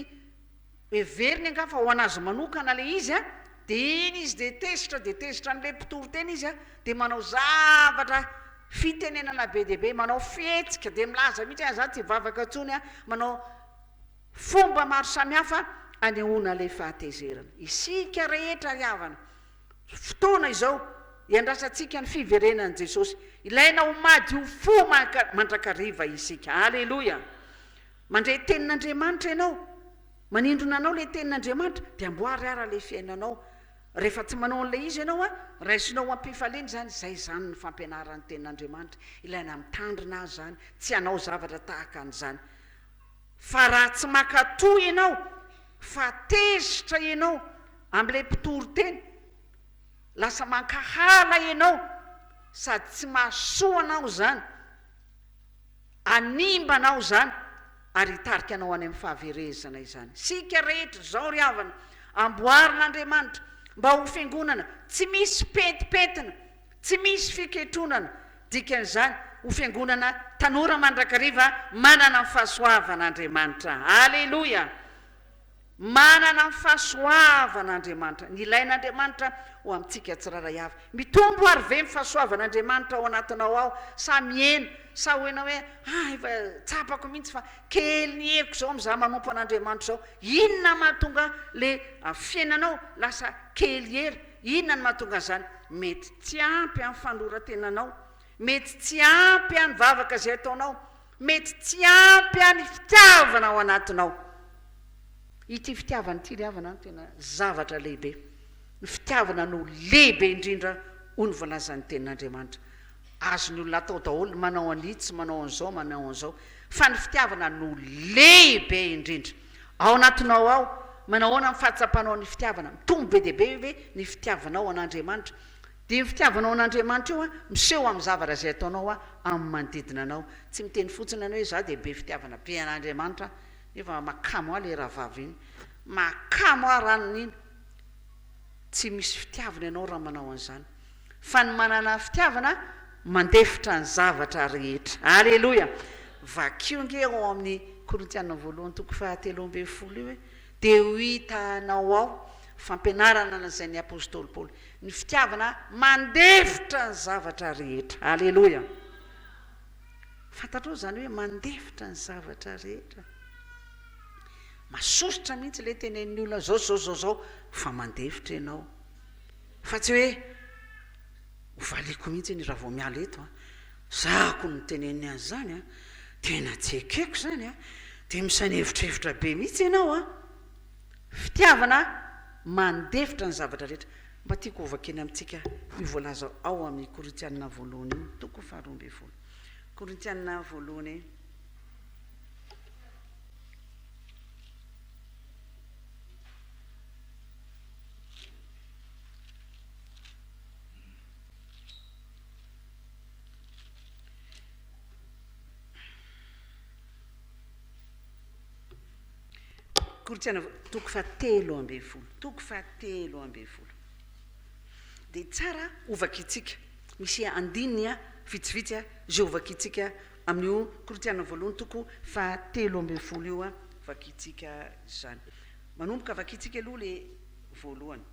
heveriny angaha fa ho an'azy manokana ilay izy an, dia iny izy dia tezitra, dia tezitra an'ilay mpitory teny izy an, dia manao zavatra fitenenana be dia be, manao fihetsika, dia milaza mihitsy hoe za tsy hivavaka intsony an, manao. Fomba maro samihafa anehoana ilay fahatezerana. Isika rehetra ry havana, fotoana izao iandrasantsika ny fiverenan'i Jesosy. Ilaina ho madio fo mandrakariva isika. Aleloia! Mandre tenin'Andriamanitra ianao, manindrona anao ilay tenin'Andriamanitra, dia amboary ara ilay fiainanao. Rehefa tsy manao an'ilay izy ianao, raisinao am-pifaliana izany, izay izany ny fampianaran'ny tenin'Andriamanitra. Ilaina mitandrina azy izany, tsy hanao zavatra tahaka an'izany. Fa raha tsy mankatò ianao, fa tezitra ianao amin'ilay mpitory teny, lasa mankahala ianao sady tsy mahasoa anao izany, hanimba anao izany ary hitarika anao any amin'ny fahaverezana izany. Isika rehetra izao ry havana, amboarin'Andriamanitra mba ho fiangonana tsy misy pentimpentina, Tsy misy fiketronana, dikan'izany, ho fiangonana tanora mandrakariva manana ny fahasoavan'Andriamanitra. Aleloia! Manana ny fahasoavan'Andriamanitra. Ny ilain'Andriamanitra ho amintsika tsirairay avy. Mitombo ary ve ny fahasoavan'Andriamanitra ao anatinao ao sa mihena? Sa ho ianao hoe, ah, efa tsapako mihitsy fa kely ny heriko izao amin'izaho manompo an'Andriamanitra izao. Inona mahatonga ilay fiainanao lasa kely hery? Inona no mahatonga an'izany? Mety tsy ampy amin'ny fanoloran-tenanao. Mety tsy ampy ny vavaka izay ataonao, mety tsy ampy ny fitiavana ao anatinao. Ity fitiavana ity ry havana no tena zavatra lehibe. Ny fitiavana no lehibe indrindra hoy ny voalazan'ny tenin'Andriamanitra. Azon'ny olona atao daholo ny manao an'itsy, manao an'izao, manao an'izao, fa ny fitiavana no lehibe indrindra. Ao anatinao ao, manao ahoana ny fahatsapanao ny fitiavana? Mitombo be dia be ve ny fitiavanao an'Andriamanitra? Dia io fitiavanao an'Andriamanitra io miseho amin'ny zavatra izay ataonao amin'ny manodidina anao. Tsy miteny fotsiny ianao hoe izaho dia be fitiavana be an'Andriamanitra nefa mahakamo ahy ilay rahavavy iny, mahakamo ahy ranona iny. Tsy misy fitiavana ianao raha manao an'izany. Fa ny manana fitiavana mandefitra ny zavatra rehetra. Aleloia! Vakio ange ao amin'ny Korintiana voalohany toko fahatelo ambin'ny folo io e, dia ho hitanao ao fampianarana lazain'ny apostoly Paoly. Ny fitiavana mandefitra ny zavatra rehetra. Aleloia! Fantatrao izany hoe mandefitra ny zavatra rehetra? Masosotra mihitsy ilay tenenin'ny olona zao zao zao zao fa mandefitra ianao. Fa tsy hoe hovaliako mihitsy iny raha vao miala eto an. Zahako ny teneniny an'izany an. Tena tsy ekeko izany an. Dia misanevitrevitra be mihitsy ianao an. Fitiavana mandefitra ny zavatra rehetra. Mba tiako hovakiana amintsika io voalaza ao amin'ny Korintianina voalohany io, toko faharoa ambin'ny folo. Korintianina voalohany. Korintiana toko fahatelo ambin'ny folo, toko fahatelo ambin'ny folo. Dia tsara hovakintsika, misy andininy vitsivitsy izay hovakintsika amin'io Korintiana voalohany toko fahatelo ambin'ny folo io, vakintsika izany. Manomboka vakintsika aloha ilay voalohany.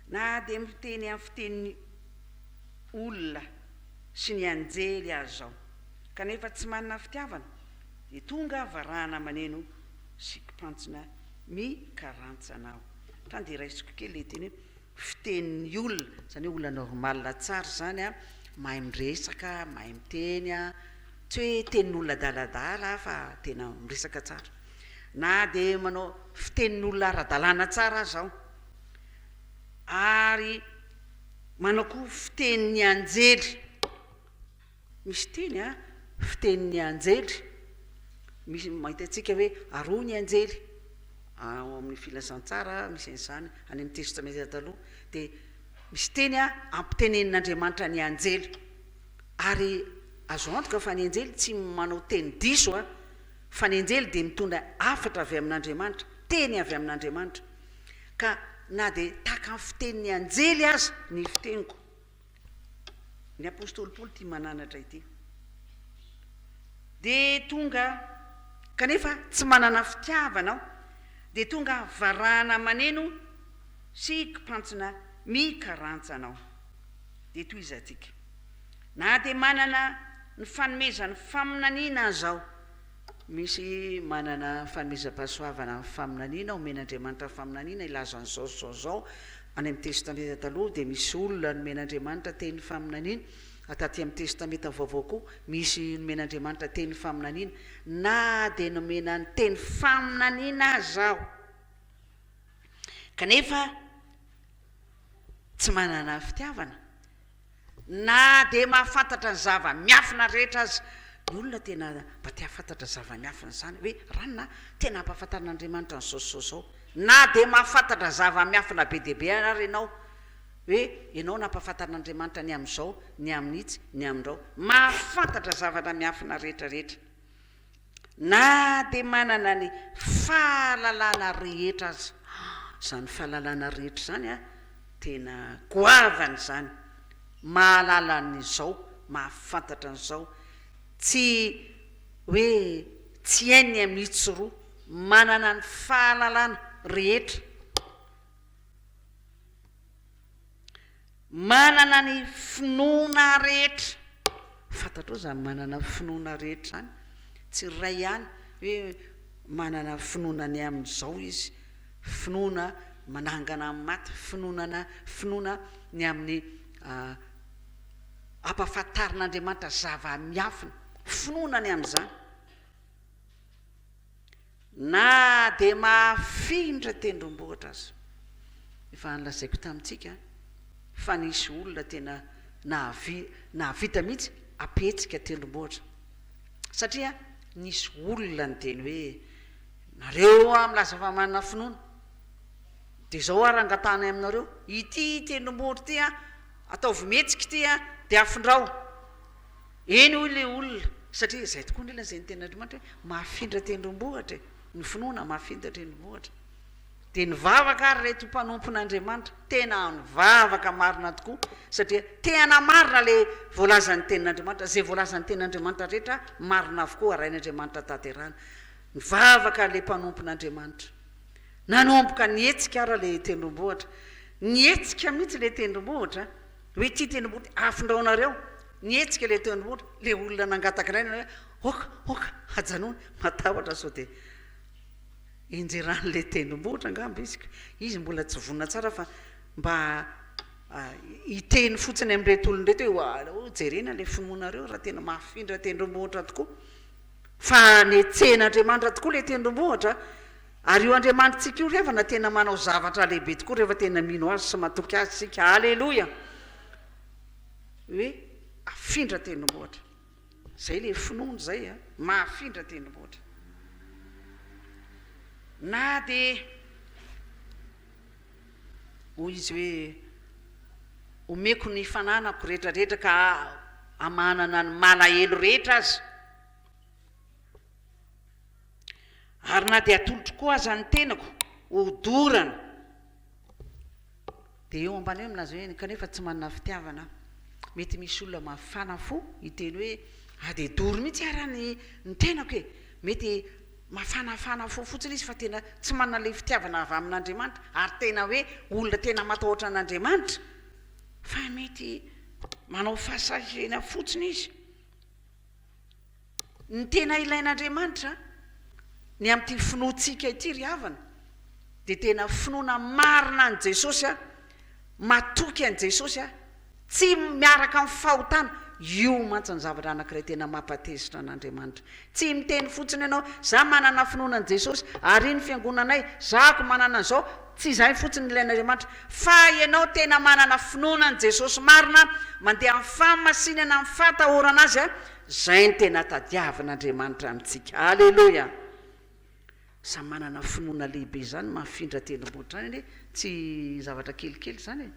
Na dia miteny amin'ny fitenin'ny olona sy ny anjely aza aho, kanefa tsy manana fitiavana, dia tonga varahana maneno sy kipantsona mikarantsana aho. Ka dia raisiko kely ilay teny hoe fitenin'ny olona, izany hoe olona normal tsara izany an, mahay miresaka, mahay miteny an, tsy hoe tenin'olona adaladala fa tena miresaka tsara. Na dia manao fitenin'olona ara-dalàna tsara aza aho, ary manao koa fitenin'ny anjely. Misy teny a, fitenin'ny anjely, misy mahita antsika hoe aroa ny anjely, ao amin'ny filazantsara misy an'izany, any amin'ny testamenta taloha, dia misy teny a ampitenenin'Andriamanitra ny anjely, ary azo antoka fa ny anjely tsy manao teny diso a, fa ny anjely dia mitondra hafatra avy amin'Andriamanitra, teny avy amin'Andriamanitra, ka na dia tahaka ny fitenin'ny anjely aza ny fiteniko, Ny apostoly Paoly ity mananatra ity. Dia tonga, kanefa tsy manana fitiavana aho, dia tonga varahana maneno sy kipantsona mikarantsana aho. Dia tohizantsika. Na dia manana ny fanomezan'ny faminaniana aza aho, Misy manana fanomezam-pahasoavana amin'ny faminaniana, omen'Andriamanitra faminaniana hilaza an'izao sy izao izao. Any amin'ny Testamenta Taloha dia misy olona nomen'Andriamanitra teny faminaniana, ary taty amin'ny Testamenta Vaovao koa misy nomen'Andriamanitra teny faminaniana. Na dia nomena ny teny faminaniana aza aho, kanefa tsy manana fitiavana, Na dia mahafantatra ny zava-miafina rehetra aza ny olona, tena mba te hahafantatra zava-miafina izany, hoe ranona a, tena ampahafantarin'Andriamanitra an'izao sy izao izao. Na dia mahafantatra zava-miafina be dia be ary ianao, hoe ianao nampahafantarin'Andriamanitra ny amin'izao, ny amin'itsy, ny amin'irao, mahafantatra zavatra miafina rehetra rehetra. Na dia manana ny fahalalana rehetra aza, izany fahalalana rehetra izany an, tena goavana izany, mahalala an'izao, mahafantatra an'izao, tsy hoe tsy hainy ny amin'itsy roa, manana ny fahalalana rehetra. Manana ny finoana rehetra. Fantatrao izany manana finoana rehetra izany? Tsy iray ihany hoe manana finoana ny amin'izao izy, finoana manangana ny maty, finoana finoana ny amin'ny. Ampahafantarin'Andriamanitra zava-miafina. Finoana ny amin'izany. Na dia mahafindra tendrombohitra aza. Efa nolazaiko tamintsika fa nisy olona tena nahavi, nahavita mihitsy hampihetsika tendrombohitra. Satria nisy olona niteny hoe, nareo hoa milaza fa manana finoana, dia izao ary angatahanay aminareo, ity tendrombohitra ity an, ataovy mihetsika ity an, dia afindrao. Eny hoy ilay olona, satria izay tokoa anie lazain'ny tenin'Andriamanitra hoe mahafindra tendrombohitra e, ny finoana mahafindra tendrombohitra. Dia nivavaka ary ireto mpanompon'Andriamanitra, tena nivavaka marina tokoa, satria te hanamarina ilay voalazan'ny tenin'Andriamanitra, izay voalazan'ny tenin'Andriamanitra rehetra marina avokoa, arahin'Andriamanitra tanterahina. Nivavaka ilay mpanompon'Andriamanitra. Nanomboka nihetsika ary ilay tendrombohitra. Nihetsika mihitsy ilay tendrombohitra. Hoe ity tendrombohitra afindraonareo. Nihetsika ilay tendrombohitra, ilay olona nangataka indray nanao hoe, Oka, oka, ajanony, matahotra sao dia enjeran'ilay tendrombohitra angamba izy ka. Izy mbola tsy vonona tsara fa mba hiteny fotsiny amin'ireto olona ireto hoe, aleo jerena ilay finoanareo raha tena mahafindra tendrombohitra tokoa. Fa netsehin'Andriamanitra tokoa ilay tendrombohitra, ary io Andriamanitsika io ry havana tena manao zavatra lehibe tokoa rehefa tena mino Azy sy matoky Azy isika. Aleloia! Hoe afindra tendrombohitra. Izay ilay finoana izay a, mahafindra tendrombohitra. Na dia hoy izy hoe omeko ny fananako rehetra rehetra ka amanana ny malahelo rehetra aza. Ary na dia atolotro koa aza ny tenako hodorana. Dia eo ambany eo milaza hoe kanefa tsy manana fitiavana aho. Mety misy olona mafana fo hiteny hoe ah dia dory mihitsy ara ny ny tenako e. Mety mafanafana fo fotsiny izy fa tena tsy manana ilay fitiavana avy amin'Andriamanitra ary tena hoe olona tena matahotra an'Andriamanitra fa mety manao fahasahiana fotsiny izy. Ny tena ilain'Andriamanitra ny amin'ity finoantsika ity ry havana dia tena finoana marina an'i Jesosy a, matoky an'i Jesosy a, tsy miaraka amin'ny fahotana, io mantsy ny zavatra anankiray tena mampatezitra an'Andriamanitra. Tsy miteny fotsiny ianao, za manana finoana an'i Jesosy, ary iny fiangonanay, zako manana an'izao, tsy izay fotsiny no ilain'Andriamanitra, fa ianao tena manana finoana an'i Jesosy marina, mandeha amin'ny fahamasinana, amin'ny fahatahorana Azy a, Zay no tena tadiavin'Andriamanitra amintsika. Aleloia! Samy manana finoana lehibe izany mahafindra tendrombohitra izany anie tsy zavatra kelikely izany e!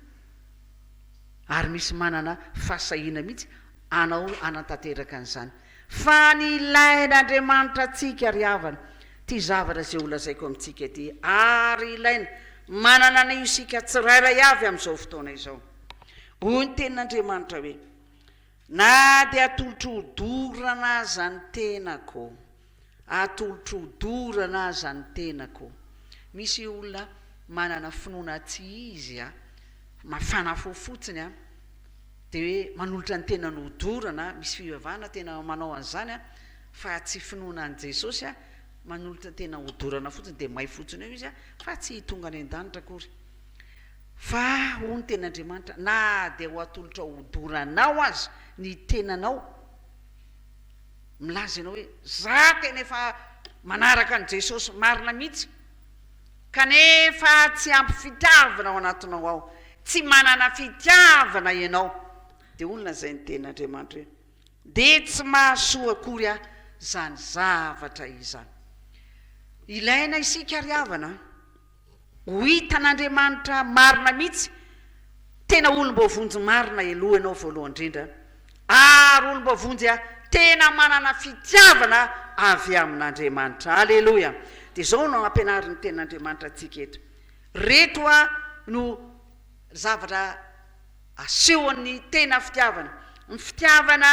Ary misy manana fahasahiana mihitsy hanao hanantanteraka an'izany. Fa ny ilain'Andriamanitra antsika ry havana, ity zavatra izay holazaiko amintsika ity, ary ilaina, manana an'io isika tsirairay avy amin'izao fotoana izao. Hoy ny tenin'Andriamanitra hoe. Na dia atolotro ho dorana aza ny tenako, atolotro ho dorana aza ny tenako. Misy olona manana finoana tsy izy a, mafana fo fotsiny a, dia hoe manolotra ny tenany ho dorana, misy fivavahana tena manao an'izany a, fa tsy finoana an'i Jesosy a, manolotra tena ho dorana fotsiny dia may fotsiny eo izy a, fa tsy tonga any an-danitra akory. Fa hoy ny tenin'Andriamanitra, na dia ho atolotrao hodoranao aza ny tenanao, milaza ianao hoe, za tena efa manaraka an'i Jesosy marina mihitsy, kanefa tsy ampy fitiavana ao anatinao ao, tsy manana fitiavana ianao, dia hoy ny lazain'ny tenin'Andriamanitra hoe, dia tsy mahasoa akory ahy izany zavatra izany. Ilaina isika ry havana an! Ho hitan'Andriamanitra marina mihitsy, tena olom-boavonjy marina eloha ianao voalohany indrindra, ary olom-boavonjy tena manana fitiavana avy amin'Andriamanitra. Aleloia! Dia izao no ampianarin'ny Tenin'Andriamanitra antsika eto. Ireto no zavatra asehon'ny tena fitiavana. Ny fitiavana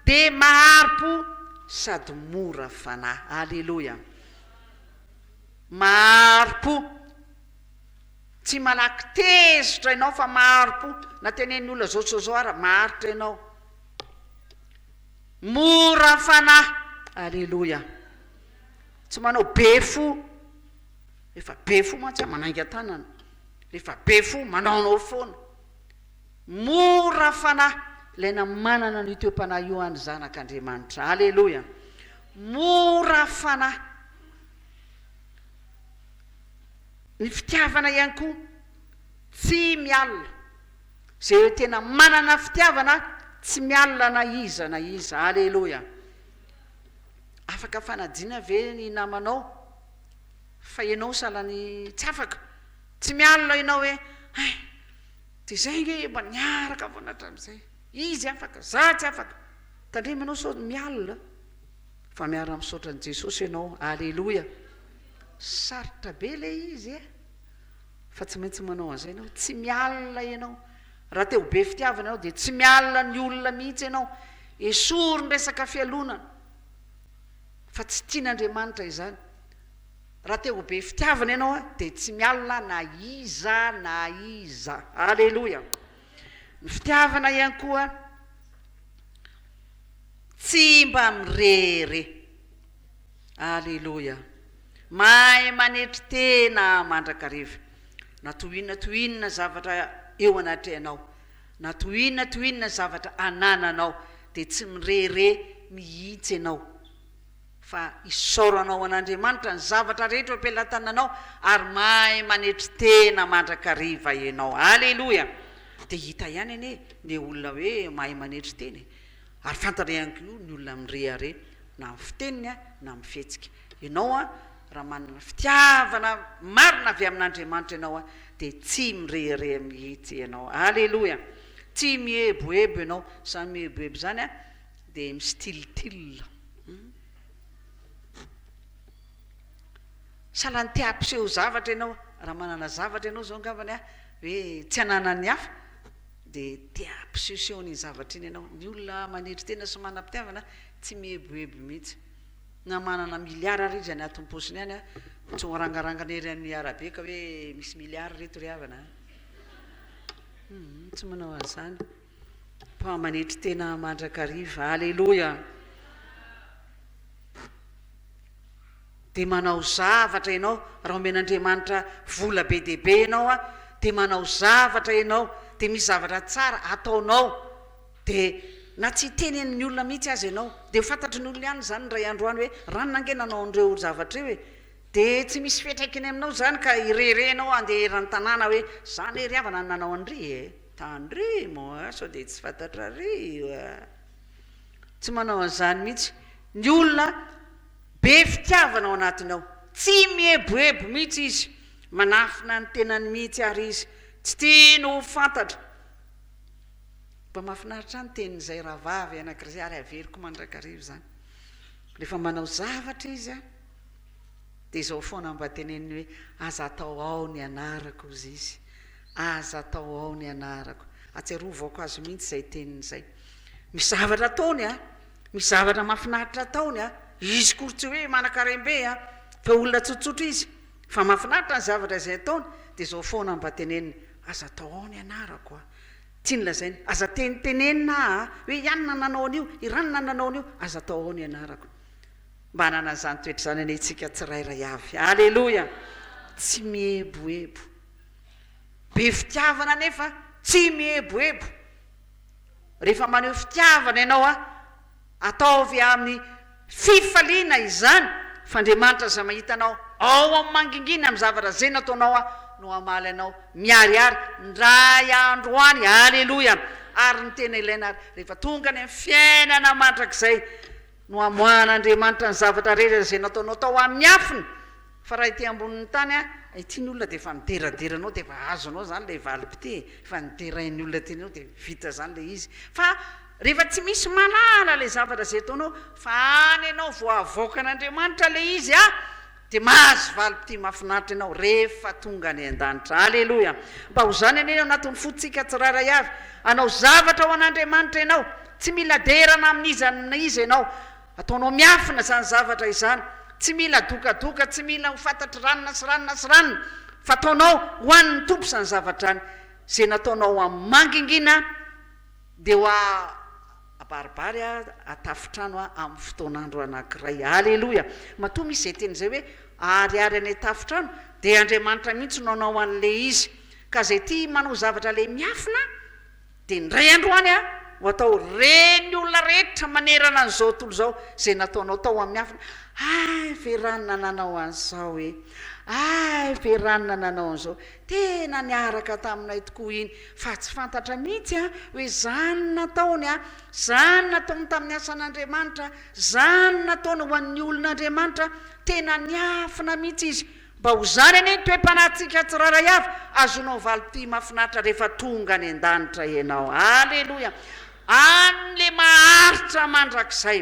dia mahari-po sady mora fanahy. Aleloia! Mahari-po. Tsy malaky tezitra ianao fa mahari-po. Na tenenin'ny olona zao sy zao ara, maharitra ianao. Mora fanahy. Aleloia. Tsy manao be fo. Rehefa be fo mantsy aho manainga tanana. Rehefa be fo manaonao foana. Mora fanahy. Ilaina manana an'io toe-panahy io any zanak'Andriamanitra. Aleloia! Mora fanahy. Ny fitiavana ihany koa tsy mialona. Izay tena manana fitiavana tsy mialona na iza na iza. Aleloia! Afaka fanadina ve ny namanao fa ianao sahala ny tsy afaka? Tsy mialona ianao hoe hay dia izay ange mba niaraka foana hatramin'izay. Izy afaka, za tsy afaka. Tandremo ianao sao mialona fa miara-misaotra an'i Jesosy ianao. Aleloia! Sarotra be ilay izy e! Fa tsy maintsy manao an'izay ianao. Tsy mialona ianao. Raha te ho be fitiavana ianao dia tsy mialona ny olona mihitsy ianao. Esory ny resaka fialonana fa tsy tian'Andriamanitra izany. Raha te ho be fitiavana ianao dia tsy mialona na iza na iza. Aleloia! Ny fitiavana ihany koa tsy mba mirehareha. Aleloia! Mahay manetry tena mandrakariva. Na toy inona toy inona zavatra eo anatrehanao, na toy inona toy inona zavatra anananao, dia tsy mirehareha mihitsy ianao, fa isaoranao an'Andriamanitra ny zavatra rehetra eo am-pelatananao, ary mahay manetry tena mandrakariva ianao. Aleloia! Dia hita ihany anie ny olona hoe mahay manetry tena e! Ary fantatra ihany koa ny olona mirehareha na amin'ny fiteniny na amin'ny fihetsika. Ianao an, raha manana fitiavana marina avy amin'Andriamanitra ianao an, dia tsy mirehareha mihitsy ianao. Aleloia! Tsy mieboebo ianao. Izany mieboebo izany an, dia mi-style-tyle. Sahala ny te hampiseho zavatra ianao. Raha manana zavatra ianao izao angambany an, hoe tsy ananan'ny hafa, dia te hampisehoseho an'iny zavatra iny ianao. Ny olona manetry tena sy manam-pitiavana tsy mieboebo mihitsy. Na manana milliard ary izy any atin'ny paosiny any, tsy ho arangarangana ery amin'ny arabe ka hoe misy milliard reto ry havana a. Hum, tsy manao an'izany. Fa manetry tena mandrakariva. Aleloia. Dia manao zavatra ianao, raha omen'Andriamanitra vola be dia be ianao an, dia manao zavatra ianao, dia misy zavatra tsara ataonao, dia na tsy hiteny amin'ny olona mihitsy aza ianao, dia ho fantatry ny olona ihany izany indray andro any hoe ranona ange nanao an'ireo zavatra ireo e! Dia tsy misy fiantraikany aminao izany ka irehirehy ianao handeha eran'ny tanàna hoe za anie ry havana no nanao an'ry e! Tandremo a! Sao dia tsy fantatrareo a! Tsy manao an'izany mihitsy ny olona Be fitiavana ao anatiny ao. Tsy mieboebo mihitsy izy. Manafina ny tenany mihitsy ary izy. Tsy tiany ho fantatra. Mba mahafinaritra ahy ny tenin'izay rahavavy anankiray izay ary averiko mandrakariva izany. Rehefa manao zavatra izy an, dia izao foana mba teneniny hoe, aza atao ao ny anarako hozy izy. Aza atao ao ny anarako. Atsiarovako azy mihitsy izay teniny izay. Misy zavatra ataony an. Misy zavatra mahafinaritra ataony a! Izy kory tsy hoe manankarem-be a! Fa olona tsotsotra izy. Fa mahafinaritra ny zavatra izay ataony, dia izao foana mba teneniny, aza atao ao ny anarako a! Tiany lazaina, aza tenitenenina aho a! Hoe i anona nanao an'io, i ranona nanao an'io, aza atao ao ny anarako. Mba hanana an'izany toetra izany anie isika tsirairay avy. Aleloia! Tsy mieboebo. Be fitiavana anefa tsy mieboebo. Rehefa maneho fitiavana ianao a, ataovy amin'ny fifaliana izany fa Andriamanitra izay mahita anao ao amin'ny mangingina amin'ny zavatra izay nataonao a no hamaly anao miharihary indray andro any. Aleloia! Ary ny tena ilaina ary rehefa tonga any amin'ny fiainana mandrakizay no hamoahan'Andriamanitra ny zavatra rehetra izay nataonao tao amin'ny miafina. Fa raha ety ambonin'ny tany a, ity ny olona dia efa mideradera anao dia efa azonao izany ilay valim-pitia e, efa niderain'ny olona teny eo dia vita izany ilay izy. Fa rehefa tsy misy mahalala ilay zavatra izay ataonao fa any ianao vao avoakan'Andriamanitra ilay izy a, dia mahazo valim-pitia mahafinaritra ianao rehefa tonga any an-danitra. Aleloia! Mba ho izany anie ao anatin'ny fontsika tsirairay avy, hanao zavatra ho an'Andriamanitra ianao, tsy mila derana amin'iza na iza ianao, Ataonao miafina izany zavatra izany. Tsy mila dokadoka, tsy mila ho fantatry ranona sy ranona sy ranona, fa ataonao ho an'ny Tompo izany zavatra izany. Izay nataonao amin'ny mangingina dia ho abaribary an-tafontrano amin'ny fotoan'andro anankiray. Aleloia! Matoa misy izay teny izay hoe aharihary any an-tafontrano, dia Andriamanitra mihitsy no hanao an'ilay izy. Ka izay tia manao zavatra ilay miafina, dia indray andro any. Ho atao ren'ny olona rehetra manerana an'izao tontolo izao izay nataonao tao amin'ny miafina. Hay ve ranona nanao an'izao e! Hay ve ranona nanao an'izao! Tena niaraka taminay tokoa iny fa tsy fantatra mihitsy an hoe izany nataony an, izany nataony tamin'ny asan'Andriamanitra, izany nataony ho an'ny olon'Andriamanitra, tena niafina mihitsy izy. Mba ho izany anie ny toe-panahintsika tsirairay avy, azonao valim-pitia mahafinaritra rehefa tonga any an-danitra ianao. Aleloia! Any ilay maharitra mandrakizay,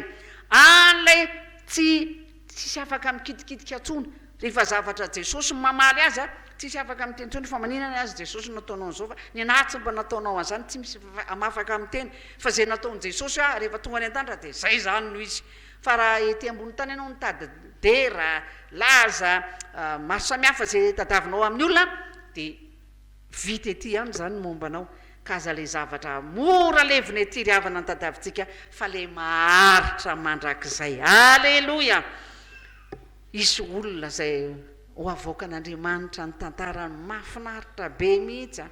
any ilay tsy tsisy afaka mikitikitika intsony, rehefa zavatra Jesosy mamaly azy a, tsisy afaka miteny intsony fa maninona ny azy Jesosy no nataonao an'izao fa ny anah tsy mba nataonao an'izany, tsy misy afaka miteny fa izay nataon'i Jesosy a rehefa tonga any an-danitra dia izay izany no izy. Fa raha ety ambony tany ianao mitady dera, laza, maro samihafa izay tadiavinao amin'ny olona dia vita ety ihany izany ny momba anao. Ka aza ilay zavatra mora levona ety ry havana no tadiavintsika fa ilay maharitra mandrakizay. Aleloia! Hisy olona izay ho avoakan'Andriamanitra ny tantarany mahafinaritra be mihitsy an!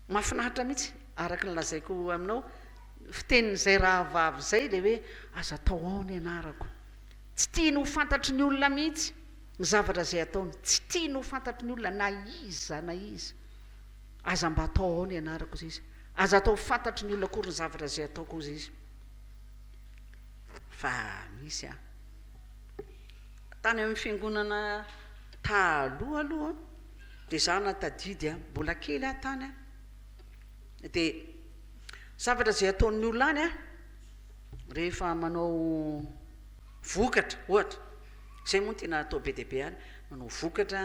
Mahafinaritra mihitsy araka ny lazaiko aminao. Fitenin'izay rahavavy izay ilay hoe aza atao ao ny anarako. Tsy tiany ho fantatry ny olona mihitsy ny zavatra izay ataony. Tsy tiany ho fantatry ny olona na iza na iza. Aza mba atao ao ny anarako hozy izy. Aza atao fantatry ny olona akory ny zavatra izay ataoko hozy izy. Fa misy an. Tany amin'ny fiangonana taloha aloha dia izaho nahatadidy an, mbola kely aho tany an, dia Zavatra izay ataon'ny olona any an, rehefa manao vokatra ohatra, izay moa no tena atao be dia be any, manao vokatra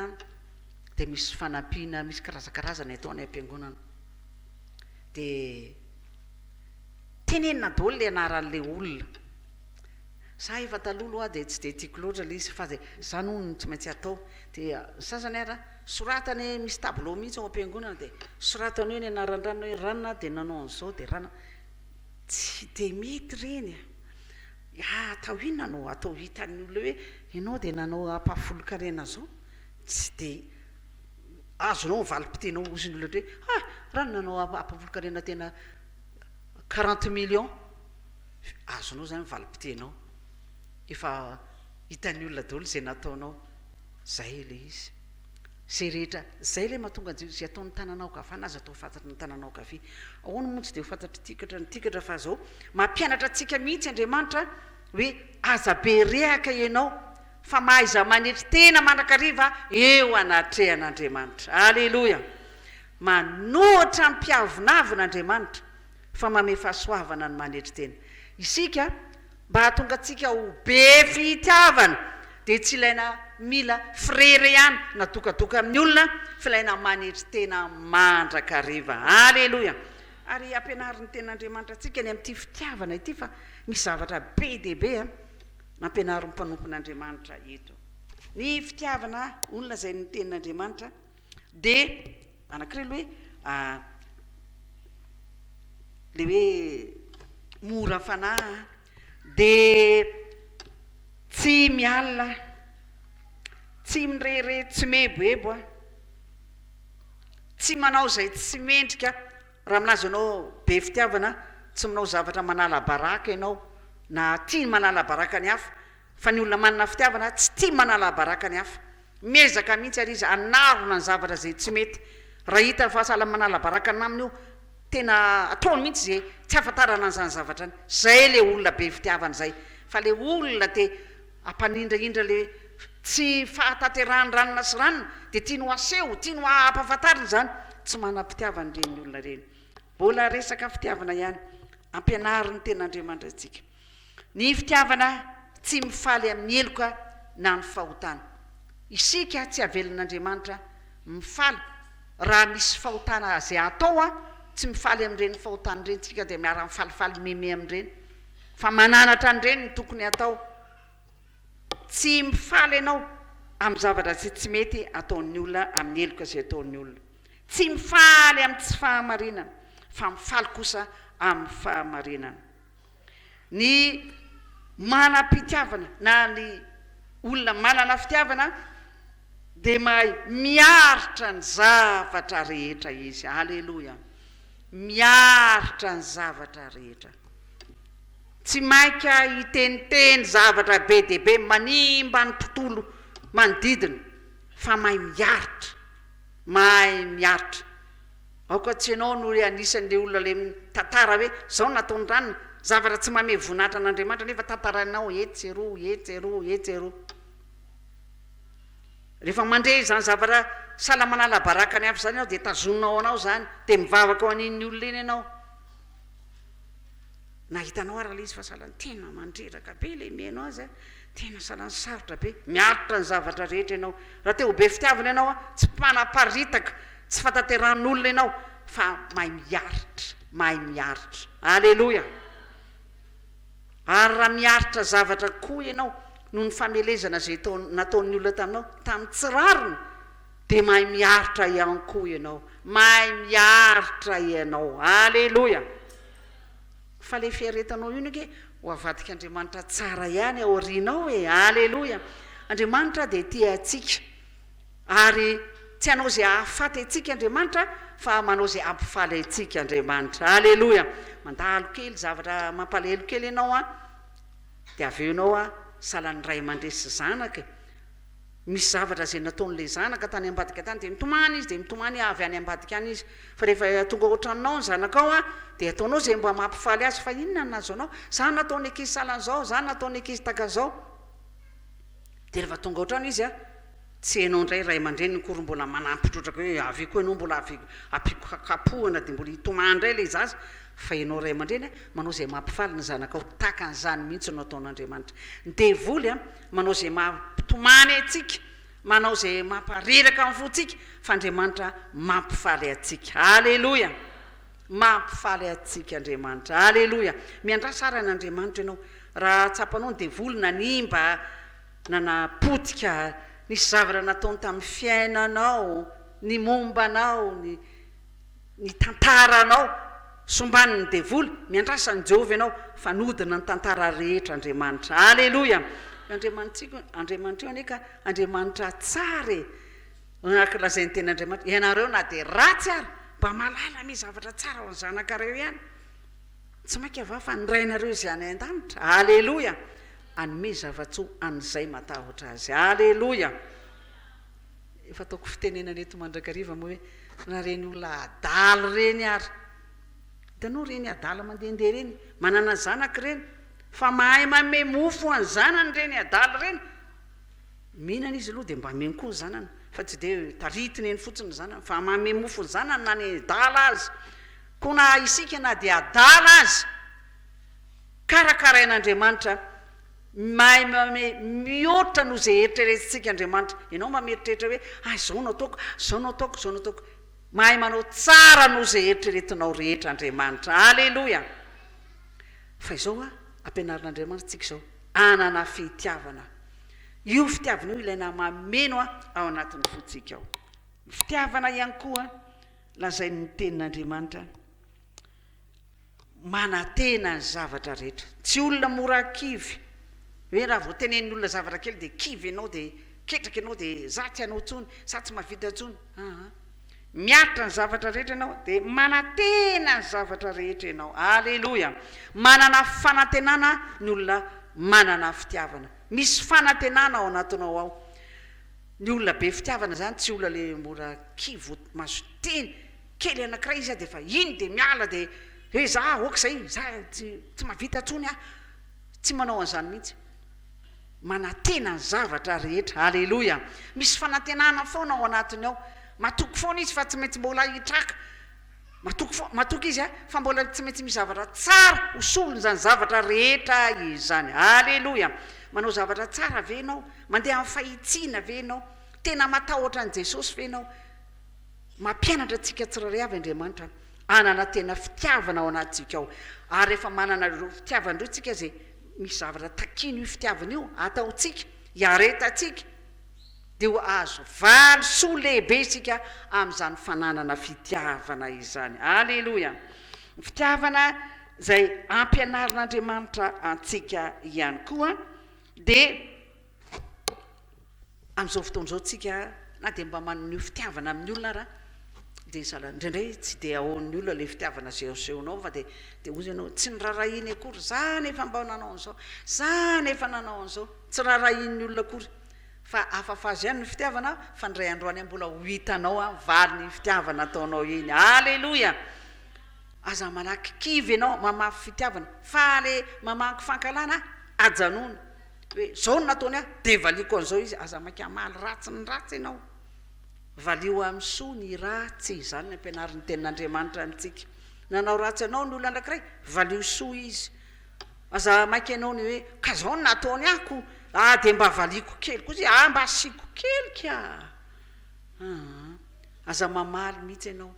dia misy fanampiana, misy karazakarazany atao any am-piangonana. Dia tenenina daholo ilay anaran'ilay olona. Za efa taloha aloha dia tsy dia tiako loatra ilay izy fa dia izany hono no tsy maintsy atao. Dia ny sasany ara soratany hoe misy tableau mihitsy ao am-piangonana dia soratany hoe ny anaran-dranona hoe ranona dia nanao an'izao dia ranona. Tsy dia mety ireny a! Ya atao inona no atao hitan'ny olona hoe ianao dia nanao ampahafolon-karena izao? Tsy dia azonao ny valim-pitenao hozy ny olona hoe ah! Ranona nanao ampahafolon-karena tena quarante millions. Azonao izany ny valim-pitenao. Efa hitan'ny olona daholo izay nataonao. Izay ilay izy. Izay rehetra, izay ilay mahatonga an'i Jesoa, izay ataon'ny tananao ankavana aza atao fantatry ny tananao ankavia. Ahoana moa tsy dia ho fantatr'i Tikatra ny Tikatra fa izao, mampianatra antsika mihitsy Andriamanitra hoe aza be rehaka ianao fa mahaiza manetry tena mandrakariva eo anatrehan'Andriamanitra. Aleloia! Manohitra ny mpiavonavona Andriamanitra. fa manome fahasoavana ny manetry tena. Isika, mba hahatonga antsika ho be fitiavana, dia tsy ilaina mila firerehana na dokadoka amin'ny olona, fa ilaina manetry tena mandrakariva. Aleloia! Ary ampianarin'ny Tenin'Andriamanitra antsika ny amin'ity fitiavana ity, fa misy zavatra be dia be nampianarin'ny mpanompon'Andriamanitra eto. Ny fitiavana, hoy ny lazain'ny Tenin'Andriamanitra, Dia anankiray aloha hoe ilay hoe mora fanahy dia tsy mialona, tsy mirehareha, tsy mieboebo an, tsy manao izay tsy mendrika. Raha milaza ianao be fitiavana, tsy manao zavatra manala baraka ianao na tia manala baraka ny hafa, Fa ny olona manana fitiavana tsy tia manala baraka ny hafa. Miezaka mihitsy ary izy hanarona ny zavatra izay tsy mety. Raha hitany fa sahala manala baraka ny namany io, tena ataony mihitsy izay tsy ahafantarana an'izany zavatra izany. Izay ilay olona be fitiavana izay. Fa ilay olona te hampanindrahindra ilay tsy fahatanterahan'ny ranona sy ranona dia tiany ho aseho, tiany ho ampahafantarina izany. Tsy manam-pitiavana ireny olona ireny. Mbola resaka fitiavana ihany. Ampianarin'ny Tenin'Andriamanitra antsika. Ny fitiavana tsy mifaly amin'ny heloka na ny fahotana. Isika tsy avelan'Andriamanitra mifaly raha misy fahotana izay atao an, tsy mifaly amin'ireny fahotana ireny tsika dia miara mifalifaly meme amin'ireny fa mananatra an'ireny ny tokony hatao. Tsy mifaly ianao amin'ny zavatra izay tsy mety ataon'ny olona amin'ny heloka izay ataon'ny olona. Tsy mifaly amin'ny tsy fahamarinana fa mifaly kosa amin'ny fahamarinana. Ny manam-pitiavana na ny olona manana fitiavana dia mahay miaritra ny zavatra rehetra izy. Aleloia! Miaritra ny zavatra rehetra. Tsy maika hiteniteny zavatra be dia be manimba ny tontolo manodidina fa mahay miaritra. Mahay miaritra. Aoka tsy ianao no anisan'ilay olona ilay mitantara hoe izao no nataon'i ranona, zavatra tsy manome voninahitra an'Andriamanitra nefa tantarainao etsy eroa, etsy eroa, etsy eroa. Rehefa mandre izany zavatra sahala manala baraka ny hafa izany ianao dia tazoninao ao anao izany, dia mivavaka ho an'iny olona iny ianao. Na hitanao ara ilay izy fa sahala ny tena mandreraka be ilay mihaino azy a, tena sahala ny sarotra be. Miaritra ny zavatra rehetra ianao. Raha te ho be fitiavana ianao a, tsy mpanaparitaka tsy fahatanterahan'olona ianao fa mahay miaritra, mahay miaritra. Aleloia! Ary raha miaritra zavatra koa ianao noho ny famelezana izay nataon'ny olona taminao tamin'ny tsy rariny, dia mahay miaritra ihany koa ianao. Mahay miaritra ianao. Aleloia! Fa ilay fiaretanao io ange ho avadik'Andriamanitra tsara ihany aorianao e! Aleloia! Andriamanitra dia tia antsika. Ary tsy hanao izay hahafaty antsika Andriamanitra fa manao izay hampifaly antsika Andriamanitra. Aleloia! Mandalo kely zavatra mampalahelo kely ianao an, dia avy eo ianao an, sahalan'ny ray aman-dreny sy zanaka e. Misy zavatra izay nataon'ilay zanaka tany ambadika tany dia mitomany izy, dia mitomany avy any ambadika any izy. Fa rehefa tonga ao an-tranonao ny zanakao an, dia ataonao izay mba mampifaly azy fa inona no nahazo anao? Za nataon'ny ankizy sahalan'izao, za nataon'ny ankizy takan'izao. Dia rehefa tonga ao an-trano izy an, Tsy enao ndray ray aman-dreniny akory mbola manampy trotraka hoe avy koa enao mbola avy ampiako kapohana dia mbola hitomany ndray ilay zaza fa enao ray aman-dreny manao izay mampifaly ny zanakao tahaka an'izany mihitsy no ataon'Andriamanitra. Ny devoly manao izay mampitomany antsika, manao izay mampareraka ny fontsika fa Andriamanitra mampifaly antsika. Aleloia! Mampifaly antsika Andriamanitra. Aleloia! Miandrasa ary an'Andriamanitra ianao. Raha tsapanao ny devoly nanimba nanapotika nisy zavatra nataony tamin'ny fiainanao, ny momba anao, ny ny tantaranao, sombanin'ny devoly, miandrasa an'i Jehovah ianao fa nodina ny tantara rehetra Andriamanitra. Aleloia! Io Andriamanitsika, Andriamanitra io anie ka Andriamanitra tsara e! Araka lazain'ny tenin'Andriamanitra, ianareo na dia ratsy ary mba mahalala anie zavatra tsara ho an'ny zanakareo ihany. Tsy mainka va fa ny Rainareo izay any an-danitra, Aleloia! Hanome zava-tsoa an'izay matahotra Azy. Aleloia! Efa ataoko fitenenana eto mandrakariva moa hoe na ireny olona adala ireny ary. Hitanao ireny adala mandehandeha ireny, manana zanaka ireny, fa mahay manome mofo ho an'ny zanany ireny adala ireny. Mihinana izy aloha dia mba ameny koa ny zanany, fa tsy dia taritiny eny fotsiny ny zanany, fa manome mofo ny zanany na ny adala aza. Koa na isika na dia adala aza, karakarain'Andriamanitra, mahay manome mihoatra noho izay eritreretintsika Andriamanitra. Ianao mba mieritreritra hoe, ah izao no ataoko, izao no ataoko, izao no ataoko. Mahay manao tsara noho izay eritreretinao rehetra Andriamanitra. Aleloia! Fa izao an, ampianarin'Andriamanitra tsika izao, hanana fitiavana. Io fitiavana io ilaina mameno ao anatin'ny fontsika ao. Ny fitiavana ihany koa lazain'ny Tenin'Andriamanitra, manantena ny zavatra rehetra. Tsy olona mora kivy, hoe raha vao tenenin'ny olona zavatra kely dia kivy ianao, dia ketraka ianao, dia za tsy hanao intsony, za tsy mahavita intsony. Aa. Miaritra ny zavatra rehetra ianao, dia manantena ny zavatra rehetra ianao. Aleloia! Manana fanantenana ny olona manana fitiavana. Misy fanantenana ao anatinao ao. Ny olona be fitiavana izany tsy olona le mora kivy mahazo teny kely anakiray izy dia efa iny dia miala dia hoe za ok zay za tsy tsy mahavita intsony aho, tsy manao an'izany mihitsy. Manantena ny zavatra rehetra, aleloia! Misy fanantenana foana ao anatiny ao, matoky foana izy fa tsy maintsy mbola hitraka, matoky foana, matoky izy fa mbola tsy maintsy misy zavatra tsara ho solon'izany zavatra rehetra izany, aleloia! Manao zavatra tsara ve ianao? Mandeha amin'ny fahitsiana ve ianao? Tena matahotra an'i Jesosy ve ianao? Mampianatra antsika tsirairay avy Andriamanitra hanana tena fitiavana ao anatintsika ao. Ary rehefa manana ireo fitiavana ireo isika izay misy zavatra takian'io fitiavana io ataontsika, hiaretantsika, dia ho azo valisoa lehibe isika amin'izany fananana fitiavana izany. Aleloia! Ny fitiavana izay ampianarin'Andriamanitra antsika ihany koa Dia amin'izao fotoana izao tsika na dia mba maneho fitiavana amin'ny olona ara. dia sahala indraindray tsy dia ahoan'ny olona ilay fitiavana izay asehonao fa dia dia hozy ianao tsy noraharahiany akory, za nefa mba nanao an'izao, za nefa nanao an'izao, tsy raharahian'ny olona akory fa afafazo ihany ny fitiavana fa indray andro any mbola ho hitanao an valin'iny fitiavana ataonao iny. Aleloia! Aza malaky kivy ianao mamafy fitiavana fa le mamangy fankahalana ajanony hoe zao no nataony ahy dia valiako an'izao izy, aza maika hamaly ratsy ny ratsy ianao. Valio amin'ny soa ny ratsy, izany no ampianarin'ny Tenin'Andriamanitra amintsika. Nanao ratsy anao ny olona anankiray, valio soa izy. Aza maika ianao ny hoe, ka izao no nataony ahy ko, ah dia mba valiako kely kosa izy, ah mba asiako kely ka. Aa, aza mamaly mihitsy ianao.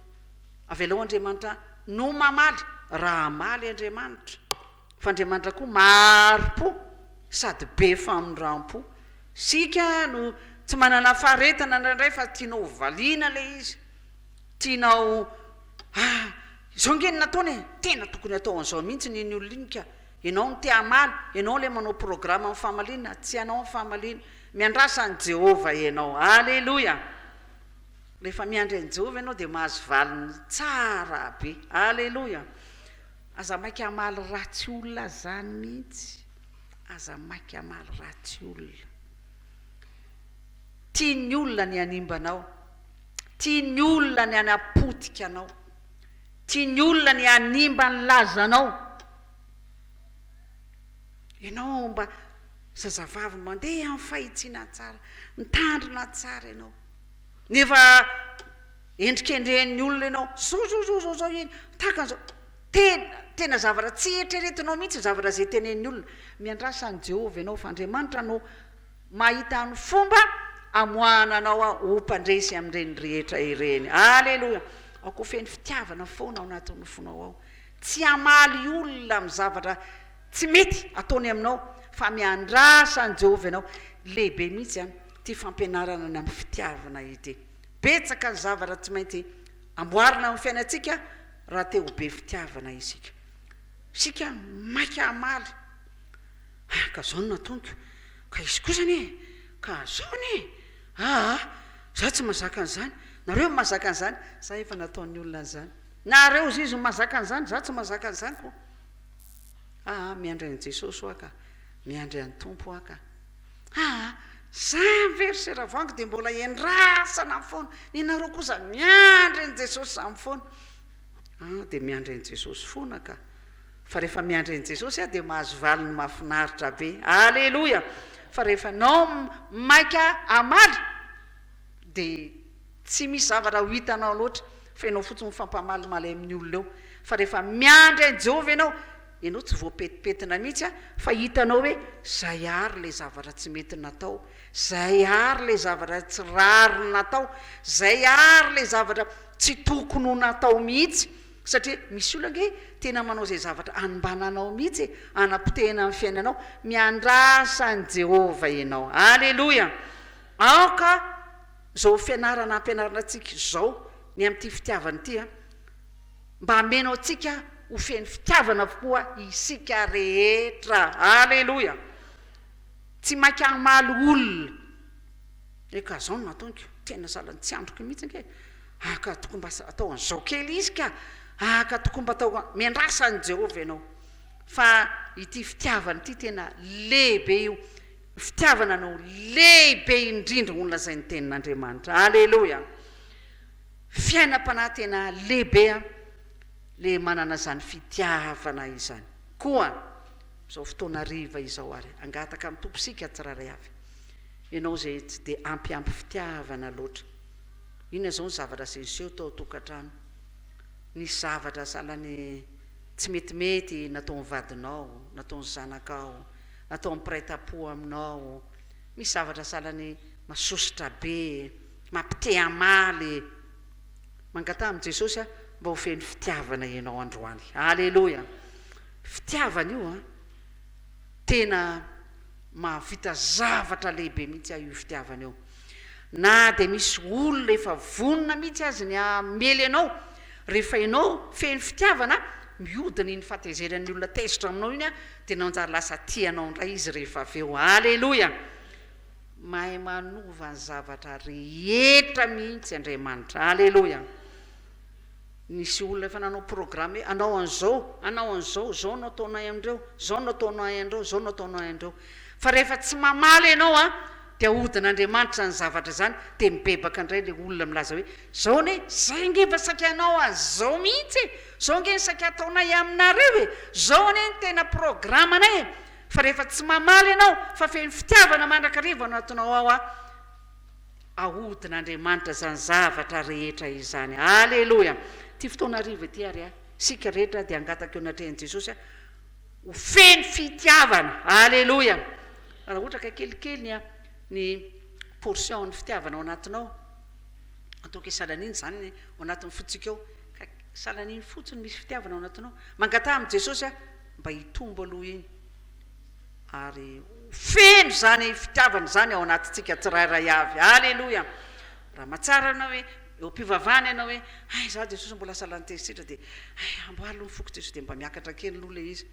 Avelao Andriamanitra no mamaly, raha hamaly Andriamanitra. Fa Andriamanitra koa mahari-po sady be famindram-po. Isika no tsy manana faharetana indraindray fa tianao ho valiana ilay izy. Tianao, ah, izao ange no nataony e, tena tokony hatao an'izao mihitsy iny olona iny ka. Ianao no te hamaly, ianao ilay manao programa amin'ny famaliana, tsy anao ny famaliana. Miandrasa an'i Jehovah ianao. Aleloia! Rehefa miandry an'i Jehovah ianao dia mahazo valiny tsara be. Aleloia! Aza maika hamaly ratsy olona zany mihitsy, aza maika hamaly ratsy olona. Tian'ny olona ny hanimba anao, tian'ny olona ny hanapotika anao, tian'ny olona ny hanimba ny lazanao. Ianao mba zazavavy mandeha amin'ny fahitsiana tsara, mitandrina tsara ianao. Nefa endrikendrehin'ny olona ianao, zao zao zao zao zao iny, tahaka an'izao. Tena, tena zavatra tsy eritreretinao mihitsy ny zavatra izay tenenin'ny olona. Miandrasa an'i Jehovah ianao, fa Andriamanitra no mahita ny fomba hamoahana anao ho mpandresy amin'ireny rehetra ireny. Aleloia! Aoka ho feno fitiavana foana ao anatin'ny fonao ao. Tsy hamaly olona amin'ny zavatra tsy mety ataony aminao, fa miandrasa an'i Jehovah ianao. Lehibe mihitsy an, ity fampianarana ny amin'ny fitiavana ity. Betsaka ny zavatra tsy maintsy amboarina amin'ny fiainantsika raha te ho be fitiavana isika. Isika maika hamaly, Ah, ka izao no nataoniko, ka izy kosa anie e, ka izao anie e, aa, izaho tsy mahazaka an'izany, nareo no mahazaka an'izany, izaho efa nataon'ny olona an'izany, nareo izy no mahazaka an'izany, izaho tsy mahazaka an'izany koa. Aa, miandry an'i Jesosy hoa ka, miandry an'ny Tompo hoa ka. Aa, zany ve ry Seravoangy dia mbola endrasana foana, ny anareo kosa miandry an'i Jesosy zany foana. Aa, dia miandry an'i Jesosy foana ka. Fa rehefa miandry an'i Jesosy aho dia mahazo valiny mahafinaritra be. Aleloia! Fa rehefa ianao maika hamaly dia tsy misy zavatra ho hitanao loatra fa ianao fotsiny mifampamalimaly amin'ny olona eo. Fa rehefa miandry an'i Jehovah ianao, ianao tsy voapetipetina mihitsy fa hitanao hoe zay àry ilay zavatra tsy mety natao, zay àry ilay zavatra tsy rariny natao, zay àry ilay zavatra tsy tokony ho natao mihitsy. Satria misy olona ange tena manao izay zavatra hanimbana anao mihitsy e, hanapotehina ny fiainanao. Miandrasa an'i Jehovah ianao. Aleloia! Aoka izao fianarana ampianarina antsika izao ny amin'ity fitiavana ity an, mba hameno antsika ho feno fitiavana avokoa isika rehetra. Aleloia! Tsy maika hamaly olona. Eka, izao no nataoniko, tena sahala ny tsy andriko mihitsy ange e! Ah ka tokony mba atao an'izao kely izy ka! Ah ka tokony mba atao, miandrasa an'i Jehovah ianao, fa ity fitiavana ity tena lehibe io, fitiavana no lehibe indrindra ho nolazain'ny tenin'Andriamanitra. Aleloia! Fiainam-panahy tena lehibe an, le manana izany fitiavana izany. Koa, izao fotoana hariva izao ary, hangataka amin'ny Tompo isika tsirairay avy. Ianao izay tsy dia ampiampy fitiavana loatra. Inona izao ny zavatra izay niseho tao an-tokantrano? Nisy zavatra sahalan'ny tsy metimety nataon'ny vadinao, nataon'ny zanakao, nataon'ny mpiray tampo aminao. Misy zavatra sahalan'ny masosotra be, mampite hamaly. Mangataha amin'i Jesosy aho mba ho feno fitiavana ianao androany. Aleloia! Fitiavana io an! Tena mahavita zavatra lehibe mihitsy aho io fitiavana io. Na dia misy olona efa vonona mihitsy aza ny hamely anao, rehefa ianao feno fitiavana, mihodina iny fahatezeran'ny olona tezitra aminao iny dia nanjary lasa tia anao indray izy rehefa avy eo. Aleloia! Mahay manova ny zavatra rehetra mihitsy Andriamanitra. Aleloia! Nisy olona efa nanao programme hoe hanao an'izao, hanao an'izao, izao no ataonay amin'ireo, izao no ataonay an'ireo, izao no ataonay an'ireo. Fa rehefa tsy mamaly ianao an, dia ahodin'Andriamanitra izany zavatra izany, dia mibebaka indray ilay olona milaza hoe, izao anie, izay ange mba saika hanao an'izao mihitsy e, izao ange no saika hataonay aminareo e, izao anie no tena programanay e. Fa rehefa tsy mamaly ianao, fa feno fitiavana mandrakariva ao anatinao ao an, Ahodin'Andriamanitra izany zavatra rehetra izany. Aleloia! Ity fotoana hariva ity ary, isika rehetra dia hangataka eo anatrehan'i Jesosy ho feno fitiavana. Aleloia! Raha ohatra ka kelikely ny ny portion ny fitiavana ao anatinao, ataoko hoe salan'iny izany ao anatin'ny fontsika ao, ka salan'iny fotsiny misy fitiavana ao anatinao, mangataha amin'i Jesosy mba hitombo aloha iny. Ary ho feno izany fitiavana izany ao anatintsika tsirairay avy. Aleloia! Raha mahatsara ianao hoe, eo am-pivavahana ianao hoe, hay izaho Jesosy mbola sahala nitezitra dia, hay amboary aloha ny foko Jesosy dia mba miakatra kely aloha ilay izy.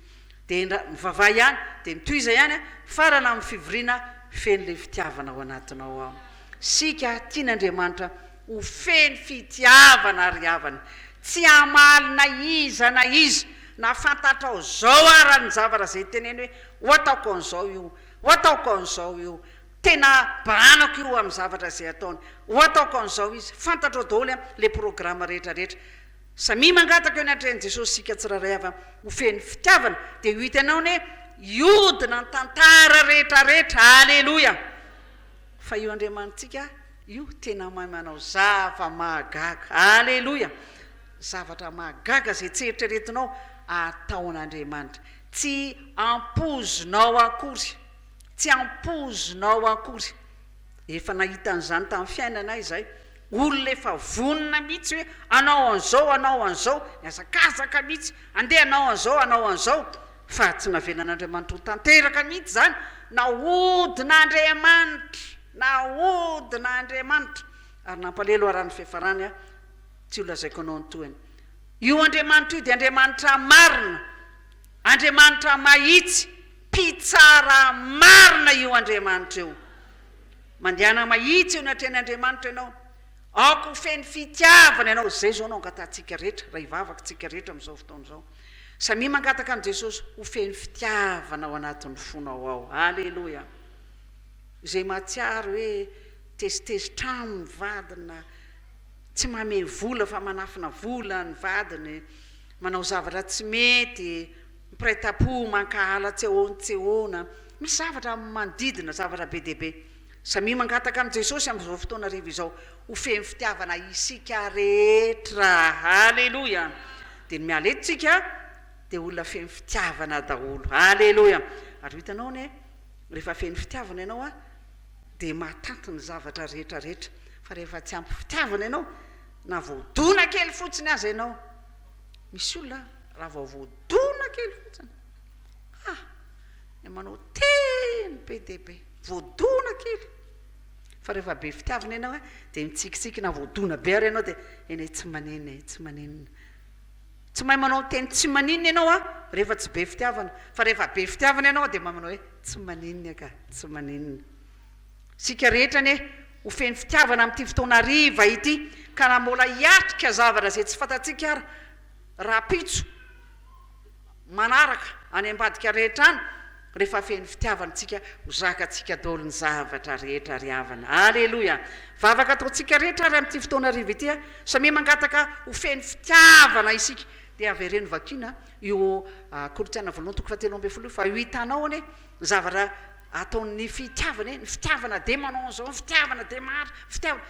Dia indra, mivavaha ihany, dia mitohiza ihany, farana amin'ny fivoriana, feno ilay fitiavana ao anatinao ao. Isika tian'Andriamanitra ho feno fitiavana ry havana. Tsy hamaly na iza na iza, na fantatrao zao ara ny zavatra izay teneno hoe ho ataoko an'izao io, ho ataoko an'izao io, tena bahanako io amin'ny zavatra izay ataony, ho ataoko an'izao izy, fantatrao daholo an, le programme rehetra rehetra. Samia mangataka eo anatrehan'i Jesosy isika tsirairay avy ho feno fitiavana dia ho hitanao anie hiodina ny tantara rehetra rehetra, aleloia! Fa io Andriamanitsika io tena mahay manao zava-mahagaga. Aleloia! Zavatra mahagaga izay tsy eritreretinao ataon'Andriamanitra. Tsy ampoizinao akory. Tsy ampoizinao akory. Efa nahita an'izany tamin'ny fiainana izahay. Olona efa vonona mihitsy hoe hanao an'izao, hanao an'izao, nihazakazaka mihitsy, handeha hanao an'izao, hanao an'izao. Fa tsy navelan'Andriamanitra ho tanteraka mihitsy izany. Nahodin'Andriamanitra! Nahodin'Andriamanitra! Ary nampalelo aho raha ny fiafarany aho, tsy ho lazaiko anao ny tohiny. Io Andriamanitra io dia Andriamanitra marina, Andriamanitra mahitsy, mpitsara marina io Andriamanitra io. Mandehana mahitsy eo anatrehan'Andriamanitra ianao. Aoka ho feno fitiavana ianao. Izay izao no angatahantsika rehetra, raha hivavaka isika rehetra amin'izao fotoana izao. Samia mangataka amin'i Jesosy ho feno fitiavana ao anatin'ny fonao ao. Aleloia! Izay mahatsiaro hoe tezitezitra aminy ny vadiny na tsy manome vola fa manafina vola ny vadiny, manao zavatra tsy mety, mpiray tampo, mankahala tsy ahoana tsy ahoana. Misy zavatra manodidina, zavatra be dia be. Samia mangataka amin'i Jesosy amin'izao fotoana hariva izao ho feno fitiavana isika rehetra. Aleloia! Dia ny miala eto tsika dia olona feno fitiavana daholo. Aleloia! Ary ho hitanao anie, rehefa feno fitiavana ianao dia mahatanty ny zavatra rehetra rehetra. Fa rehefa tsy ampy fitiavana ianao, na voadona kely fotsiny aza ianao, misy olona raha vao voadona kely fotsiny, ah! Dia manao teny be dia be. Voadona kely. Fa rehefa be fitiavana ianao dia mitsikitsiky na voadona be ary ianao dia eny e tsy maninona e, tsy maninona. Tsy mahay manao teny tsy maninona ianao a rehefa tsy be fitiavana. Fa rehefa be fitiavana ianao dia mahay manao hoe tsy maninona ka, tsy maninona. Isika rehetra anie ho feno fitiavana amin'ity fotoana hariva ity ka na mbola hiatrika zavatra izay tsy fantatsika ara rahampitso, manaraka any ambadika rehetra any rehefa feno fitiavana tsika ho zakantsika daholo ny zavatra rehetra ry havana. Aleloia! Vavaka ataontsika rehetra ary amin'ity fotoana hariva ity a, samia mangataka ho feno fitiavana isika. Dia avereno vakiana io Korintiana voalohany toko fahatelo ambinifolo io fa ho hitanao anie ny zavatra ataon'ny fitiavana e, ny fitiavana dia manao an'izao, ny fitiavana dia maharitra, ny fitiavana.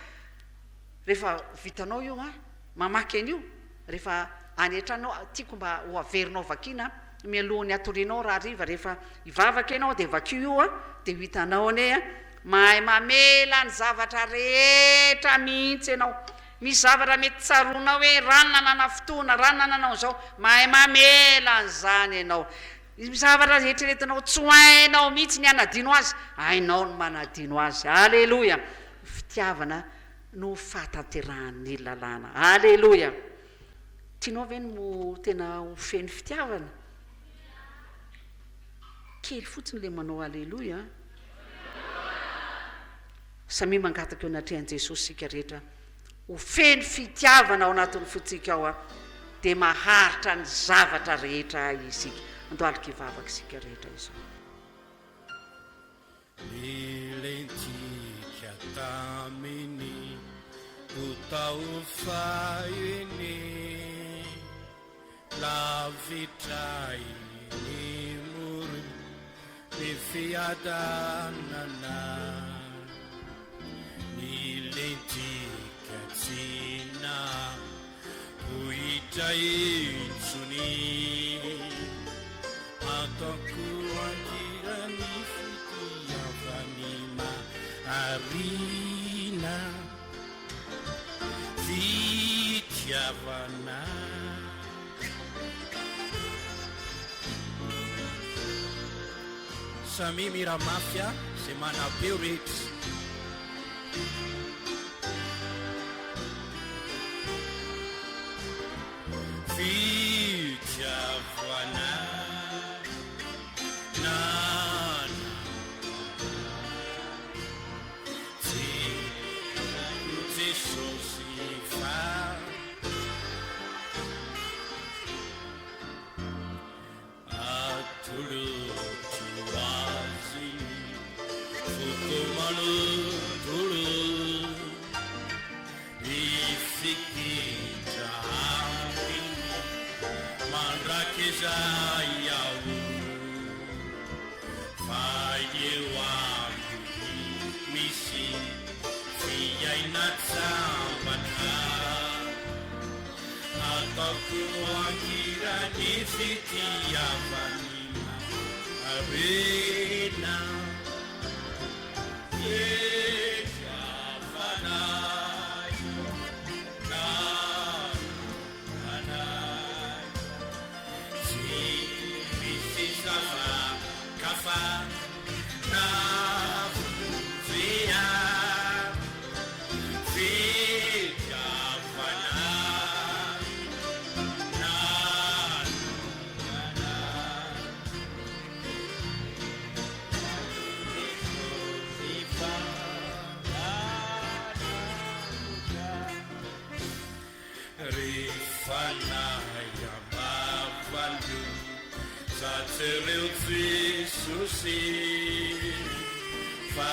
Rehefa vitanao io an, mamaky an'io, rehefa any an-trano ao, tiako mba ho averinao vakiana mialohan'ny hatorianao rahariva, rehefa hivavaka ianao dia vakio io an, dia ho hitanao anie an, mahay mamela ny zavatra rehetra mihitsy ianao. Misy zavatra mety tsaroanao hoe ranona nanafotoana, ranona nanao an'izao, mahay mamela an'izany ianao. Misy zavatra eritreretinao tsy ho hainao mihitsy ny hanadino azy, hainao ny manadino azy. Aleloia! Fitiavana no fahatanterahan'ny lalàna. Aleloia! Tianao ve ny ho tena ho feno fitiavana? Kely fotsiny ilay manao aleloia an! Samia mangataka eo anatrehan'i Jesosy isika rehetra. Ho feno fitiavana ao anatin'ny fontsika ao dia maharitra ny zavatra rehetra isika. Andohalika hivavaka isika rehetra izao. Nilentika tamin'ny otao fahiny, lavitra iny morony ny fiadanana. Nilentika tsy nahapoitra intsony. Ataoko an-kira ny fitiavan'i Marina. Fitiavana. Samia mira mafy a, zay manapeo rehetra. Fitiavana na Tsy Jesosy fa Atolotro azy foko manontolo Hifikitra aminy mandrakizay aho Fa eo aminy misy fiainan-tsambatra Ataoko an-kira ny fitiavan'i Marina. Fitiavana narovana tsy misy zava-kafa nahavonjy ahy. Fitiavana narovana. Jesosy fa nanavotra. Ry fanahy am-bavalo, za jereo Jesosy fa.